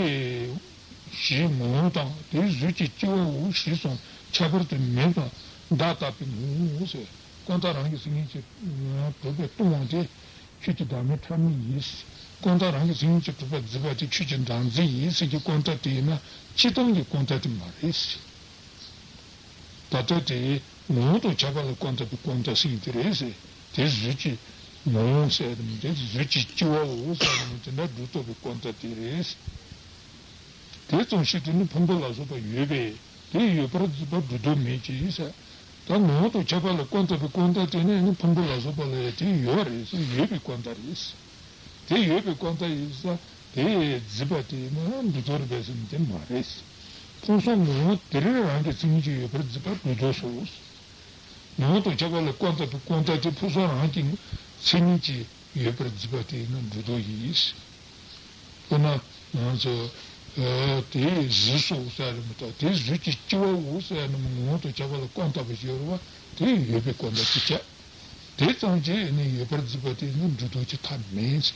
ཞེས་ངོ་བོ་དང་དེ་གཟུགས་ཀྱི་སྐྱེ་བའོ་ཞེས་སོགས་ཁྱད་པར་དུ་མེད་པར་བརྡ་བཏགས་པའི་ངོ་བོ་ཟེར། སྐུར་འདེབས་རང་གི་མཚན་ཉིད་ཀྱིས་གྲུབ་པའི་སྟོང་པ་དེ་ཆོས་ཀྱི་བདག་མེད་ཐ་མི་ཡིན། སྐུར་འདེབས་རང་གི་མཚན་ཉིད་ཀྱིས་གྲུབ་པར་བརྫིས་པ་དེ་ཆོས་ཀྱི་བདག་འཛིན་ཡིན་ཟེར་གྱི་སྐུར་འདེབས་དེ་ཡིན་ན་སྤྱིར་བཏང་གི་སྐུར་འདེབས་དེ་མ་རེད། ད་ལྟ་དེ་ངོ་བོ་དང་ཁྱད་པར་ལ་སྐུར་འདེབས་པའི་སྐུར་འདེབས་ཟེར་གྱི་དེ་རེད་ཟེར། དེ་གཟུགས་ཀྱི་ངོ་བོ་ཟེར་དམ་དེ་གཟུགས་ཀྱི་སྐྱེ་བའོ་ཟེར་དམ་དེ་འདྲ་སྒྲུབ་ཐུབ་པའི་སྐུར་འདེབས་དེ་རེད། དེ་ཙམ་ཞིག་ཏུ་ནི་ཕུང་པོ་ལ་སོགས་པ་ཡོད་པས་དེ་ཡོད་པར་བརྫིས་པ་སྒྲུབ་ཐབས་མེད་ཅེས་ཟེར། ད་ངོ་བོ་དང་ཁྱད་པར་ལ་སྐུར་འདེབས་པའི་སྐུར་འདེབས་དེ་ནི་ནི་ཕུང་པོ་ལ་སོགས་པ་ལ་ཡང་དེ་ཡོད་རེད་ཟེར། ཡོད་པའི་སྐུར་འདེབས་རེད། དེ་ཡོད་པའི་སྐུར་འདེབས་ཡིན་ཙང་དེ་བརྫིས་པ་དེ་ནི་སྒྲུབ་ཐབས་རེད་པས་ཟེར་ན་དེ་མ་རེད། ཕུང་གསུམ་ངོ་བོ་དེ་རང་རང་གི་མཚན་ཉིད་ཀྱིས་ཡོད་པར་བརྫིས་པ་སྒྲུབ་ཐབས་སོ། ངོ་བོ་དང་ཁྱད་པར་ལ་སྐུར་འདེབས་པའི་སྐུར་འདེབས་དེ་ཕུང་གསུམ་རང་གི་མཚན་ཉིད་ཀྱིས་ཡོད་པར་བརྫིས་པ་དེ་ནི་སྒྲུབ་ཐབས་ཡིན། དཔེར་ན་ང་ཚོ་དེ་གཟུགས་སོ་ཟེར་རེད་མི་འདུག་དེ་གཟུགས་ཀྱི་སྐྱེ་བའོ་ཟེར་ནས་ངོ་བོ་དང་ཁྱད་པར་ལ་སྐུར་འདེབས་པ་ཞིག་ཡོད་རེད་བ། དེ་ཡོད་པའི་སྐུར་འདེབས་དེ་བྱས། དེ་ཙམ་གྱིས་ནི་ཡོད་པར་བརྫིས་པ་དེ་ནི་སྒྲུབ་ཐབས་ཀྱི་ཐབས་མེད་ཟེར།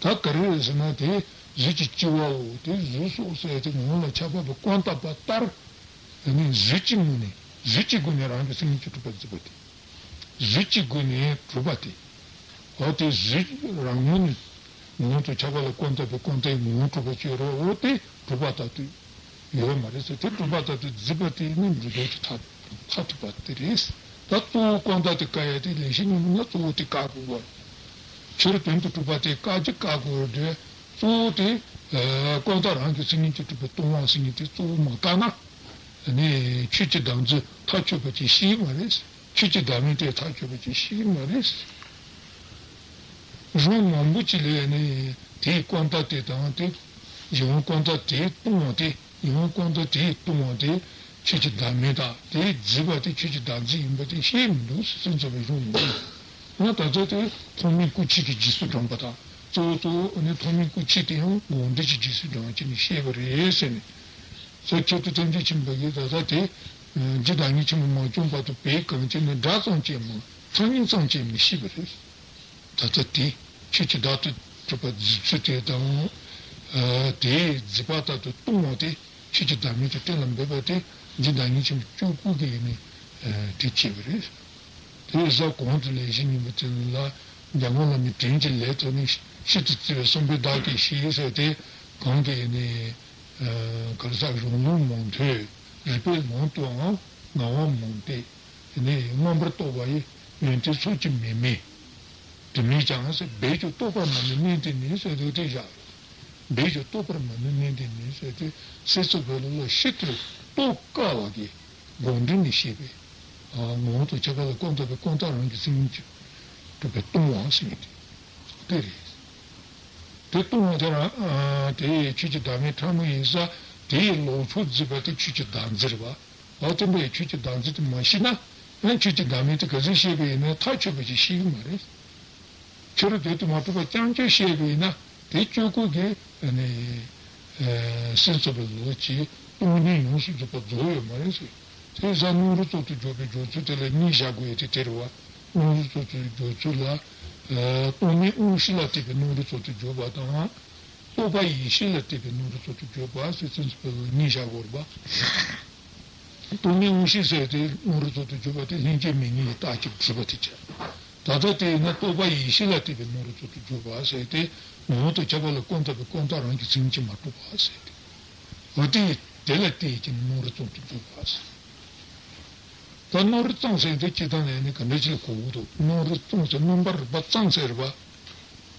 ད་ག་རེ་རེད་ཟེར་ན་དེ་གཟུགས་ཀྱི་སྐྱེ་བའོ་དེ་གཟུགས་སོ་ཟེར་དེ་ངོ་བོ་ལ་ཁྱད་པར་དུ་སྐུར་འདེབས་པ་ལྟར། དེ་ནི་གཟུགས་ཀྱི་ངོས་ནས་གཟུགས་ཀྱི་སྒོ་ནས་རང་གི་མཚན་ཉིད་ཀྱིས་གྲུབ་པར་བརྫིས་པ་དེ། གཟུགས་ཀྱི་སྒོ་ནས་གྲུབ་པ་དེ། འོ་དེ་གཟུགས་རང་ངོས་ནས་ངོ་བོ་དང་ཁྱད་པར་ལ་སྐུར་འདེབས་པའི་སྐུར་འདེབས་ངོ་བོ་གྲུབ་པ་ཅིག་ཡོད་རེད། འོ་དེ་གྲུབ་པ་ལྟར་དུ་ཡོད་མ་རེད་ཟེར། དེ་གྲུབ་པ་ལྟར་དུ་བརྫིས་པ་དེ་ནི་སྒྲུབ་ཐབས་ཀྱི་ཐབས་མཐར་ཐུག་པ་དེ་རེད། ད་གཙོ་བོ་སྐུར་འདེབས་དེ་བཀག་ཡ་དེ་ལེགས་བཤད་སྙིང་པོ་ན་གཙོ་བོ་དེ་བཀག་དགོས་པ། ཕྱིར་དོན་དུ་གྲུབ་པ་དེ་བཀག་ཅིང་བཀག་དགོས་རེད། གཙོ་བོ་དེ་སྐུར་འདེབས་རང་གི་མཚན་ཉིད་ཀྱིས་གྲུབ་པའི་སྟོང་པ་ཟེར་མཁན་དེ་གཙོ་བོ་མ་བཀག་ན། ནི་ཆོས་ཀྱི་བདག་འཛིན་མཐར་ཆོད་པ་ཅིག་ཤེས་ཀྱི་མ་རེད། ཆོས་ཀྱི་བདག་མེད་དེ་མཐར་ཆོད་པ་ཅིག་ཤེས་ཀྱི་མ་རེད། རང་མང་པོ་ཅིག་ལས་ནི་དེའི་སྐུར་འདེབས་དེ་དང་དེ་གཞན་དབང་སྐུར་འདེབས་དེའི་སྟོང་པ་དེ་གཞན་དབང་སྐུར་འདེབས་དེའི་སྟོང་པ་དེ་ཆོས་ཀྱི་བདག་མེད་དང་དེའི་བརྫིས་པ་དེ་ཆོས་ཀྱི་བདག་འཛིན་ཡིན་པ་དེ་ཤེས་མི་འདུག་སེམས་ཙམ་པའི་རང་མང་པོ་ཡོད། ང་ད་ལྟ་དེ་ཐོགས་མེད་སྐུ་མཆེད་ཀྱི་རྗེས་སུ་འབྲངས་པ་དང་གཙོ་བོ་གཙོ་བོ་ནི་ཐོགས་མེད་སྐུ་མཆེད་དེ་ཡང་དགོངས་འགྲེལ་གྱི་རྗེས་སུ་འབྲངས་བྱས་ནས་བཤད་པ་རེད་ཟེར་ནས། ས་ཁྱད་དུ་ཐམས་ཅད་མཁྱེན་པ་ཡིས་ད་ལྟ་དེ། རྒྱུ་དང་ཉིད་ཆེན་པོ་མ་བྱུང་བར་དུ་བས་གང་བྱས་ནས་སྒྲ་ཙམ་གྱིས་མ་མཚན་ཉིད་ཙམ་གྱིས་མི་ཤེས་པ་རེད། ད་ལྟ་དེ་ཆོས་ཀྱི་བདག་ཏུ་གྲུབ་པ་བརྫིས་ཚུལ་དེ་དང་། དེའི་བརྫིས་པ་ལྟར་དུ་སྟོང་པ་དེ་ཆོས་ཀྱི་བདག་མེད་དུ་གཏན་ལ་འབེབས་པ་དེ་རྒྱུ་དང་ཉིད་ཆེན་པོ་བཅུ་དགུ་གིས་ནི་དེ་བྱས་པ་རེད། དེ་ཡི་གཟའ་གོང་དུ་ལས་གཞི་ཉིན་མོ་དེ་ལ་འཇམ་མགོན་བླ་མའི་དྲིན་གྱི་ལས་ཐོག་ནས་ཤིན་ཏུ་བརྩེ་བའི་གསུང་འབུལ་བདག་གིས་ཤེས་ཟེར་ཏེ་གང་གིས་ནི། གར་ཟག་རང་ལུགས་མང་ཐོས་རིགས་པའི་ལམ་དུའང་ངལ་བ་མང་སྟེ། དེ་ནས་མངོན་པར་རྟོགས་པ་ཡི་ཡོན་ཏན་ཚོགས་ཀྱིས་མི་དམན། དེ་མིན་ཀྱང་ཟེར་འབད་ཀྱང་རྟོགས་པར་མི་ནུས་གནས་འདི་ནི་ཟེར་དུས་དེ་བཞག་འབད་ཀྱང་རྟོགས་པར་མི་ནུས་གནས་འདི་ནི་ཟེར་དུས་སེམས་ཙམ་པའི་བློ་ལ་ཤིན་ཏུ་རྟོགས་དཀའ་བ་གི་དགོངས་འགྲེལ་ནས་བཤད་པའི་ངོ་བོ་དང་ཁྱད་པར་ལ་སྐུར་འདེབས་པའི་སྐུར་འདེབས་རང་གི་མཚན་ཉིད་ཀྱིས་གྲུབ་པའི་སྟོང་པ་ཟེར་མཁན་དེ་རེད། དེ་སྟོང་པ་དེ་རང་དེ་ཆོས་ཀྱི་བདག་མེད་ཕྲ་མོ་ཡིན་ཙང་དེ་ཡི་ལོག་ཕྱོགས་བརྫིས་པ་དེ་ཆོས་ཀྱི་བདག་འཛིན་རེད་བ། འོ་དེ་འདྲའི་ཆོས་ཀྱི་བདག་འཛིན་དེ་མ་ཤེས་ན་ཡང་ཆོས་ཀྱི་བདག་མེད་དེ་ག་ཚོད་ཤེས་པ་ཡིན་ན་མཐར་ཆོད་པ་ཞིག་ཤེས་ཀྱི་མ་རེད། ཕྱི་རོལ་དོན་དུ་མ་གྲུབ་པ་རྐྱང་རྐྱང་ཤེས་པ་ཡིན་ན་དེ་གཅོད་སྐོར་གྱི་ནི་སེམས་ཙམ་པའི་ལོ་ཀྱི་སྟོང་ཉིད་ཡོངས་སུ་རྫོགས་པ་རྫོགས་ཡོད་མ་རེད་ཟེར། དེ་ཡིན་ཙང་སྣང་རུང་གཙོ་དུ་གྱུར་པའི་སྦྱོར་ཚུལ་དེ་ལ་གཉིས་བཞག་དགོས་ཡ་དེ་དེ་རེད་བ། སྣང་རུང་གཙོ་དུ་སྦྱོར་ཚུལ་ལ། སྟོང་ཉིད་དབང་ཤེས་ལ་བརྟེན་པའི་སྣང་རུང་གཙོ་དུ་གྱུར་པ་དང་། རྟོག་པ་ཡེ་ཤེས་ལ་བརྟེན་པའི་སྣང་རུང་གཙོ་དོན་བརྗོད་པ་ཟེར་ཚུལ་གྱི་དཔེ་ལ་གཉིས་བཞག་དགོས་རེད་པ། རྟོག་མེད་དབང་ཤེས་ཟེར་དེ་སྣང་རུང་གཙོ་དོན་བརྗོད་པ་དེ་ལྷན་སྐྱེས་མེད་ངེས་ཀྱི་རྟགས་ཀྱིས་གྲུབ་པ་དེ་བྱས། ད་ལྟ་དེ་ཡིན་ན་རྟོག་པ་ཡེ་ཤེས་ལ་བརྟེན་པའི་སྣང་རུང་གཙོ་དོན་བརྗོད་པ་ཟེར་ཏེ། ངོ་བོ་དང་ཁྱབ་པ་ལ་ཀུན་བརྟགས་པའི་ཀུན་བརྟགས་རང་གི་མཚན་ཉིད་ཀྱིས་མ་གྲུབ་པ་ཟེར་ཏེ། འོ་དེ་ཡི་དེ་ལ་བརྟེན་ཡོད་ཀྱི་སྣང་རུང་གཙོ་དོན་བརྗོད་པ་ཟེར། ད་སྣང་རུང་གཙང་ཟེར་དེ་སྤྱིར་བཏང་ནས་ནི་ག་འདྲ་ཅིག་ལ་གོ་དགོས་འདུག་སྣང་རུང་གཙང་ཟེར་སྣང་བ་རིག་པ་གཙང་ཟེར་བ།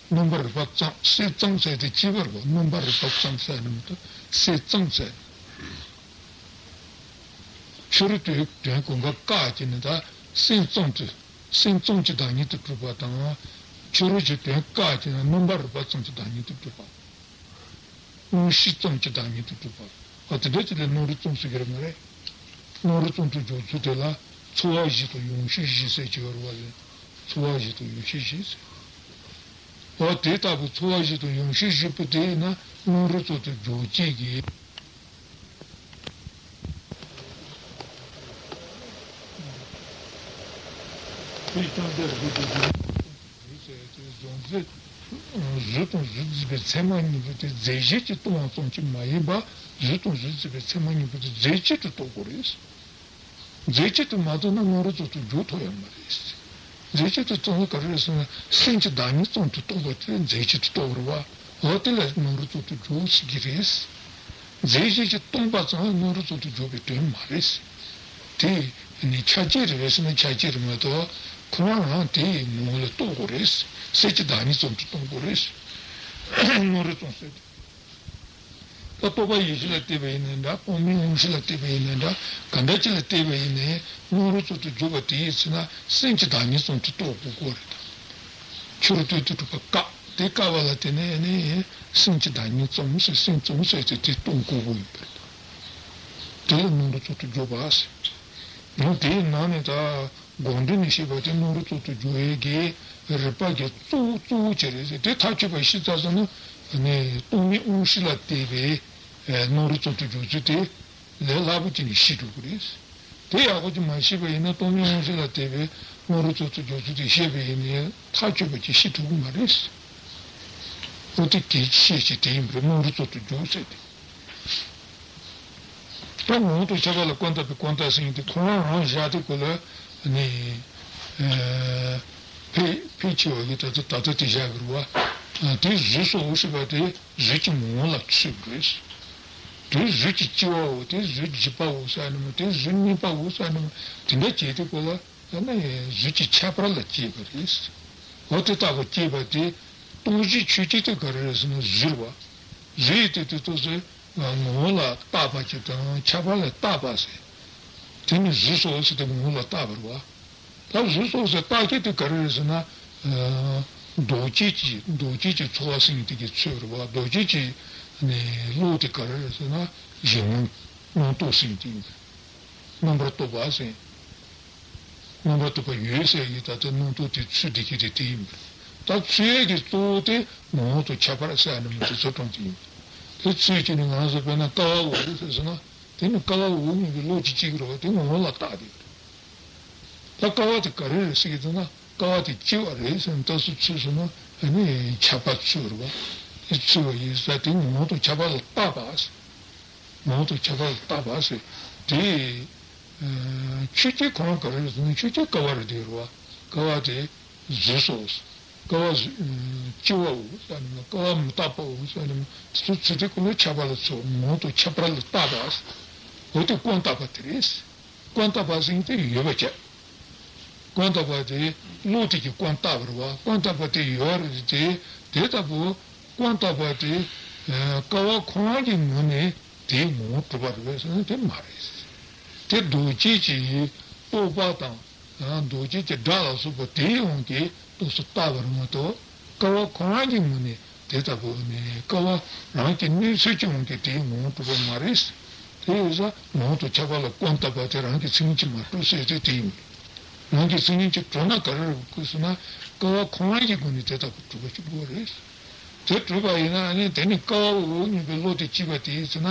སྣང་བ་རིག་པ་གཙང་། སེམས་གཙང་ཟེར་དེ་སྐྱེ་བ་རེད་བ། སྣང་བ་རིག་པ་གཙང་ཟེར་ནི་མི་འདུག་སེམས་གཙང་ཟེར། ཕྱི་རོལ་དུ་དོན་གང་ག་བཀག་ཅིག་ནི་ད་སེམས་གཙང་དུ། སེམས་གཙང་གི་བདག་ཉིད་དུ་གྲུབ་པ་དང་། ཕྱི་རོལ་གྱི་དོན་བཀག་ཅིག་ནི་སྣང་བ་རིག་པ་གཙང་གི་བདག་ཉིད་དུ་གྲུབ་པ། དབང་ཤེས་གཙང་གི་བདག་ཉིད་དུ་གྲུབ་པ། ཨ་དེ་འདྲ་ཅིག་ལ་སྣང་རུང་གཙང་ཟེར་གྱི་རེད་མ་རེད། སྣང་རུང་གཙང་དུ་འཇོག་ཚུལ་དེ་ལ་ཚོར་བ་བཞི་དང་ཡོངས་ཤེས་བཞི་ཟེར་གྱི་ཡོད་རེད་བ། ཚོར་བ་བཞི་དང་ཡོངས་ཤེས་བཞི་ཟེར། འོ་དེ་ལྟ་བུ་ཚོར་བ་བཞི་དང་ཡོངས་ཤེས་བཞི་པོ་དེ་ཡིན་ན་སྣང་རུང་གཙང་དུ་འཇོག་བྱེད་ཀྱི། དེ་ཀྱང་དེར་བཞུགས་པའི་གཟུགས་ཟེར་ཏེ་གཟུགས་མཛེས། གཟུགས་དང་གཟུགས་མཛེས་པའི་མཚན་མ་གཉིས་པོ་དེ་རྫས་གཞན་གྱིས་སྟོང་བ་ཙམ་གྱིས་མ་ཡིན་པ། གཟུགས་དང་གཟུགས་མཛེས་པའི་མཚན་མ་གཉིས་པོ་དེ་རྫས་གཅིག་ཏུ་རྟོགས་དགོས་རེད། རྫས་གཅིག་ཏུ་མ་རྟོགས་ན་སྣང་རུང་གཙང་དུ་འཇོག་ཐུབ་ཡ་མ་རེད། རྫས་གཅིག་ཏུ་རྟོགས་ན་ག་རེ་རེད་ཟེར་ན། སེམས་ཀྱི་བདག་ཉིད་ཙམ་དུ་རྟོགས་པ་དེ་རྫས་གཅིག་ཏུ་རྟོགས་པ་རེད་བ། འོ་དེ་ལ་སྣང་རུང་གཙང་དུ་འཇོག་ཟེར་གྱི་རེད། རྫས་གཞན་གྱིས་སྟོང་པ་ཙམ་སྣང་རུང་གཙང་དུ་འཇོག་པའི་དོན་མ་རེད། དེ་ནི་ཆ་བཅས་རེད་པས་ཟེར་ན་ཆ་བཅས་རེད་མ་གཏོགས། ཁོ་རང་རང་དེ་ཡི་ངོ་བོ་ལ་རྟོགས་དགོས་རེད། སེམས་ཀྱི་བདག་ཉིད་ཙམ་དུ་རྟོགས་དགོས་རེད། སྣང་རུང་གཙང་ཟེར་ཏེ། ད་རྟོག་པ་ཡེ་ཤེས་ལ་བརྟེན་པ་ཡིན་ནའི་འདྲ། རྟོག་མེད་དབང་ཤེས་ལ་བརྟེན་པ་ཡིན་ནའི་འདྲ། ག་འདྲ་ཅིག་ལ་བརྟེན་པ་ཡིན་ནའི་སྣང་རུང་གཙང་དུ་འཇོག་པ་དེ་ཡིན་ཟེར་ན་སེམས་ཀྱི་བདག་ཉིད་ཙམ་དུ་རྟོགས་དགོས་ཀྱི་རེད་ད། ཕྱི་རོལ་དོན་དུ་གྲུབ་པ་བཀག་དེ་བཀག་པ་ལ་བརྟེན་ནས་ནི་སེམས་ཀྱི་བདག་ཉིད་ཙམ་ཟེར་སེམས་ཙམ་ཟེར་ཏེ་དེ་སྟོང་དགོས་ཀྱི་ཡིན་པ་རེད། དེ་ལ་སྣང་རུང་གཙང་དུ་འཇོག་པ་ཟེར། འོ་དེའི་ནང་ནས་ད་དགོངས་འགྲེལ་ནས་བཤད་པ་དེ་སྣང་རུང་གཙང་དུ་འཇོག་ཡས་ཀྱི་རིགས་པ་གི་གཙོ་བོ་གཙོ་བོ་ཅིག་རེད་ཟེར། དེ་ཐག་ཆོད་པ་ཤེས་ཚར་སོང་ན་ནི་རྟོག་མེད་དབང་ཤེས་ལ་བརྟེན་པའི་སྣང་རུང་གཙང་དུ་འཇོག་ཚུལ་དེ་ལས་སླ་པོ་ཅིག་ནས་ཤེས་ཐུབ་ཀྱི་རེད། དེ་ཡག་པོ་ཅིག་མ་ཤེས་པ་ཡིན་ན་རྟོག་མེད་དབང་ཤེས་ལ་བརྟེན་པའི་སྣང་རུང་གཙང་དུ་འཇོག་ཚུལ་དེ་ཤེས་པ་ཡིན་ནའི་ཐག་ཆོད་པ་ཅིག་ཤེས་ཐུབ་ཀྱི་མ་རེད། འོ་དེ་གལ་ཆེ་ཤོས་དེ་ཡིན་པས་སྣང་རུང་གཙང་དུ་འཇོག་ཟེར་ཏེ། ད་ངོ་བོ་དང་ཁྱད་པར་ལ་ཀུན་བརྟགས་པའི་ཀུན་བརྟགས་ཟེར་མཁན་དེ་ཁོ་རང་རང་བཞག་དེ་ཁོ་ལ་ནི་ཕལ་ཕལ་ཆེ་བ་གིས་ད་ལྟ་ད་ལྟ་དེ་བཞག་གི་རེད་བ། དེ་གཟུགས་སོ་ཟེར་བ་དེ་གཟུགས་ཀྱི་ངོ་བོ་ལ་ཚུད་པ་རེད། དེ་གཟུགས་ཀྱི་ལྕི་བའོ། དེ་གཟུགས་ཀྱི་ལྗིད་པའོ་ཟེར་ནི་མ། དེ་གཟུགས་མཉེན་པའོ་ཟེར་ནི་མ། དེ་འདྲ་བྱས་ཏེ་ཁོ་ལ་ཡང་ན་གཟུགས་ཀྱི་ཁྱད་པར་ལ་སྐྱེས་པ་རེད། འོ་དེ་ལྟ་བུ་སྐྱེས་པ་དེ་སྟོང་གཞིའི་ཆོས་ཅན་དེ་ག་རེ་རེད་ཟེར་ན་གཟུགས་རེད་བ། གཟུགས་ཡིན་དུས་དེ་ཚོ་ཟེར་ངོ་བོ་ལ་བཏགས་པ་ཅིག་དང་ཁྱད་པར་ལ་བཏགས་པ་ཟེར། དེ་ནི་གཟུགས་སོ་ཟེར་ཏེ་ངོ་བོ་ལ་བཏགས་པ་རེད་བ། ད་གཟུགས་སོ་ཟེར་བཏགས་ཀྱི་དེ་ག་རེ་རེད་ཟེར་ན། ཨ་འདུ་བྱེད་ཀྱི་འདུ་བྱེད་ཀྱི་ཚོར་བ་ཟེར་མཁན་དེ་གི་ཚོད་རེད་བ། འདུ་བྱེད་ཀྱི་ནི་བློ་དེ་ག་རེ་རེད་ཟེར་ན་གཞན་དབང་རྣམ་རྟོག་ཟེར་མཁན་དེ་ཡིན། རྣམ་པར་རྟོག་པ་ཟེར། རྣམ་པར་རྟོག་པ་ཡོད་ཟེར་གྱི་ད་ལྟ་རྣམ་རྟོག་དེ་ཚུད་བསྡད་ཀྱི་དེ་དེ་ཡིན་པས། ད་ཚུད་ཡས་ཀྱི་གཙོ་བོ་དེ་ངོ་བོ་དང་ཁྱད་པར་ཟེར་ཡ་ནི་མི་དེ་ཚོ་གྲོང་དེ་ཡིན། དེ་ཚུད་ཀྱི་ནི་ང་ཚོ་དཔེར་ན་ཀ་བ་འོད་ཟེར་ཟེར་ན་དེ་ནི་ཀ་བ་འོད་མིན་པའི་བློ་གཅིག་གཅིག་རེད་བ། དེ་ངོ་བོ་ལ་བཏགས་དེ་རེད། ད་ཀ་བ་དེ་ག་རེ་རེད་ཟེར་གྱི་འདུག་ན་ཀ་བ་དེ་ལྕི་བ་རེད་ཟེར་ནས་ད་སུ་ཚུད་སོང་ན་ཨ་ནི་ཁྱབ་པ་ཚུད་རེད་བ། དེ་ཚུད་པ་ཡིན་ས་དེ་ངོ་བོ་དང་ཁྱད་པར་ལ་བཏགས་པ་ཟེར། ངོ་བོ་དང་ཁྱད་པར་ལ་བཏགས་པ་ཟེར། དེ་ཨ་ཆོས་ཅན་ཁོ་རང་ག་རེ་རེད་ཟེར་ན་ཆོས་ཅན་ཀ་བ་རེད་དེ་རེད་བ། ཀ་བ་དེ་གཟུགས་སོ། ཀ་བ་གཟུགས་ལྕི་བའོ་ཟེར་ནས་ཀ་བ་མི་རྟག་པའོ་ཟེར་ནས་དེ་ཚོ་ཚུད་དེ་ཀུན་ལ་ཁྱད་པར་ལ་ཚུད། ངོ་བོ་དང་ཁྱད་པར་ལ་བཏགས་པ་ཟེར། འོ་དེ་ཀུན་བརྟགས་པ་དེ་རེད། ཀུན་བརྟགས་པ་ཟེར་མཁན་དེ་ཡོད་པ་བྱས། ཀུན་བརྟགས་པ་དེ་བློ་དེ་གིས་ཀུན་བརྟགས་པ་རེད་བ། ཀུན་བརྟགས་པ་དེ་ཡོད་རེད་དེ། དེ་ལྟ་བུ་ཀུན་བརྟགས་པ་དེ་ཀ་བ་ཁོ་རང་གི་ངོས་ནས་དེའི་ངོ་བོ་གྲུབ་པ་རེད་པས་ཟེར་ན་དེ་མ་རེད། དེ་འདུ་བྱེད་ཀྱི་རྟོག་པ་དང་འདུ་བྱེད་ཀྱི་སྒྲ་ལ་སོགས་པ་དེའི་དབང་གིས་རྟོགས་སུ་བཏགས་པ་རེད་མ་གཏོགས། ཀ་བ་ཁོ་རང་གི་ངོས་ནས་དེ་ལྟ་བུ་ནི་ཀ་བ་རང་གི་གནས་ཚུལ་གྱི་དབང་གིས་དེའི་ངོ་བོ་གྲུབ་པ་མ་རེད། དེ་ཡིན་ཙང་ངོ་བོ་དང་ཁྱད་པར་ལ་ཀུན་བརྟགས་པ་དེ་རང་གི་མཚན་ཉིད་ཀྱིས་མ་གྲུབ་ཟེར་ཏེ་དེ་ཡིན། རང་གི་མཚན་ཉིད་ཀྱིས་གྲུབ་ན་ག་རེ་རེད་དགོས་ཟེར་ན། ཀ་བ་ཁོ་རང་གི་སྒོ་ནས་དེ་ལྟ་བུ་གྲུབ་པ་ཞིག་དགོས་རེད། དེ་གྲུབ་པ་ཡིན་ན་ནི་དེ་ནི་ཀ་བ་འོད་མིན་པའི་བློ་དེ་སྐྱེས་པ་དེ་ཡིན་ཟེར་ན།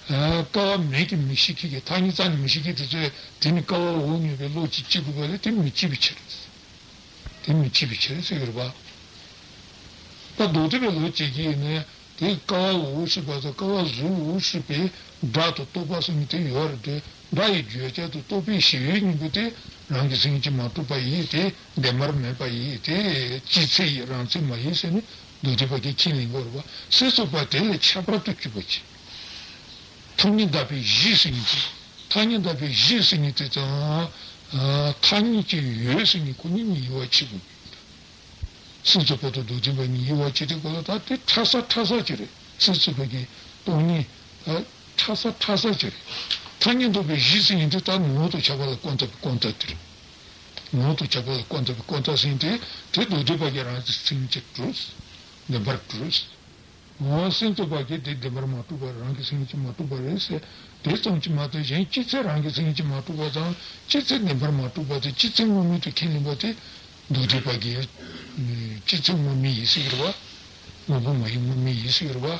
ཀ་བ་མིག་གིས་མི་ཤེས་མཁན་གྱི་ཐ་སྙད་རྩ་ནས་མི་ཤེས་མཁན་དེ་ཚོས་དེ་ནི་ཀ་བ་འོད་མིན་པའི་བློ་གཅིག་སྐྱེ་དགོས་པ་ལས་དེ་མི་སྐྱེ་བའི་ཕྱིར། དེ་མི་སྐྱེ་བའི་ཕྱིར་ཟེར་གྱི་རེད་པ། ད་མདོ་སྡེ་པའི་ལུགས་བྱེད་ཀྱི་ཡིན་ན། དེ་ཀ་བ་འོ་ཞེས་པ་དང་ཀ་བ་གཟུགས་འོ་ཞེས་པའི་སྒྲ་དང་རྟོག་པ་ཟེར་མཁན་དེ་ཡོད་རེད་དེ། སྒྲ་ཡི་བརྗོད་བྱ་དང་རྟོག་པའི་གཞལ་ཡས་གཉིས་པོ་དེ་རང་གི་སེམས་ཀྱིས་མ་གྲུབ་པ་ཡིན། དེ་བདེན་པར་མེད་པ་ཡིན། དེ་སྤྱི་ཚེ་ཡི་རང་ཚེ་མ་ཡིན་ཟེར་ནས་མདོ་སྡེ་པ་གིས་ཁས་ལེན་གྱི་ཡོད་རེད་པ། སེམས་རྩོད་པ་དེ་ལས་ཁྱད་པར་དུ་གྱུར་པ་ཅིག་ཐ་སྙད་བརྡ་དཔེ་གཞི་ཟེར་མཁན་དེ། ཐ་སྙད་བརྡ་དཔེ་གཞི་ཟེར་མཁན་དེ་དང་། ཐ་སྙད་ཀྱི་ཡོད་ཟེར་མཁན་ཁོ་གཉིས་གཉིས་དབྱེ་བ་ཕྱེ་དགོས། སེམས་རྩོད་པ་དང་མདོ་སྡེ་པ་གཉིས་དབྱེ་བ་ཕྱེ་དུས་སྐབས་ལ་ད་དེ་ཕྲ་ས་ཕྲ་ས་ཅིག་རེད། སེམས་རྩོད་པ་གི་སྟོང་ཉིད་ད་ཕྲ་ས་ཕྲ་ས་ཅིག་རེད། ཐ་སྙད་འདོགས་པའི་གཞི་ཟེར་མཁན་དེ་ད་ངོ་བོ་དང་ཁྱབ་པ་ལ་བཀོད་འདོགས་པའི་བཀོད་འདོགས་དེ་རེད། ངོ་བོ་དང་ཁྱབ་པ་ལ་བཀོད་འདོགས་པའི་བཀོད་འདོགས་ཟེར་མཁན་དེ། དེ་མདོ་སྡེ་པ་གིས་རང་གི་སེམས་ཀྱིས་གྲུབ། བདེན་པར་གྲུབ། འོ། སེམས་རྩོད་པ་གིས་དེ་བདེན་པར་མ་གྲུབ་པ། རང་གི་སེམས་ཀྱིས་མ་གྲུབ་པ་རེད་ཟེར། དེ་ཙམ་གྱིས་མ་གཏོགས་གཞན་སྤྱི་ཚེ་རང་གི་སེམས་ཀྱིས་མ་གྲུབ་པ་དང་། སྤྱི་ཚེ་བདེན་པར་མ་གྲུབ་པ་དེ་སྤྱི་ཚེ་དངོས་མེད་དུ་ཁས་ལེན་པ་དེ། མདོ་སྡེ་པ་གིས་སྤྱི་ཚེ་དངོས་མེད་ཡིན་ཟེར་གྱི་རེད་པ། དངོས་པོ་མ་ཡིན་དངོས་མེད་ཡིན་ཟེར་གྱི་རེད་པ།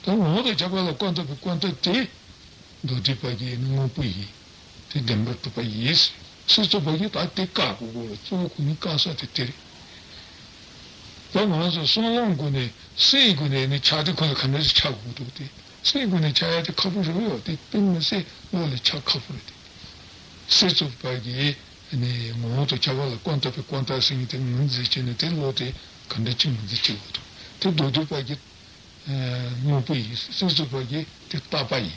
ད་ངོ་བོ་དང་ཁྱབ་པ་ལ་བཀོད་འདོགས་པའི་བཀོད་འདོགས་དེ། མདོ་སྡེ་པ་གིས་ནི་དངོས་པོ་ཡིན། དེ་བདེན་པར་གྲུབ་པ་ཡིན། སེམས་རྩོད་པ་གིས་ད་དེ་བཀག་དགོས་གོ། གཙོ་བོ་ཁོ་ནི་བཀག་ས་དེ་དེ་རེད། ད་ང་ཚོ་བསམ་བློའི་སྒོ་ནས་སེམས་སྒོ་ནས་ནི་ཆགས་དེ་ཁོ་ལ་ག་འདྲ་ཞིག་ཆགས་དགོས་འདུག་དེ། སེམས་སྒོ་ནས་ཆགས་ཡ་དེ་ཁག་པོ་རེད་པ། དེ་དཔེ་མི་སྲིད་བློ་ལ་འཆར་ཁག་པོ་རེད་དེ། སེམས་རྩོད་པ་གིས་ནི་ངོ་བོ་དང་ཁྱབ་པ་ལ་བཀོད་འདོགས་པའི་བཀོད་འདོགས་ཟེར་མཁན་དེ་ངོས་འཛིན་བྱས་ནས་དེ་བློ་དེ་ག་འདྲ་ཅིག་ངོས་འཛིན་བྱེད་དགོས་འདུག་དེ་མདོ་སྡེ་པ་གིས། དངོས་པོ་ཡིན། སེམས་རྩོད་པ་གིས་དེ་རྟག་པ་ཡིན།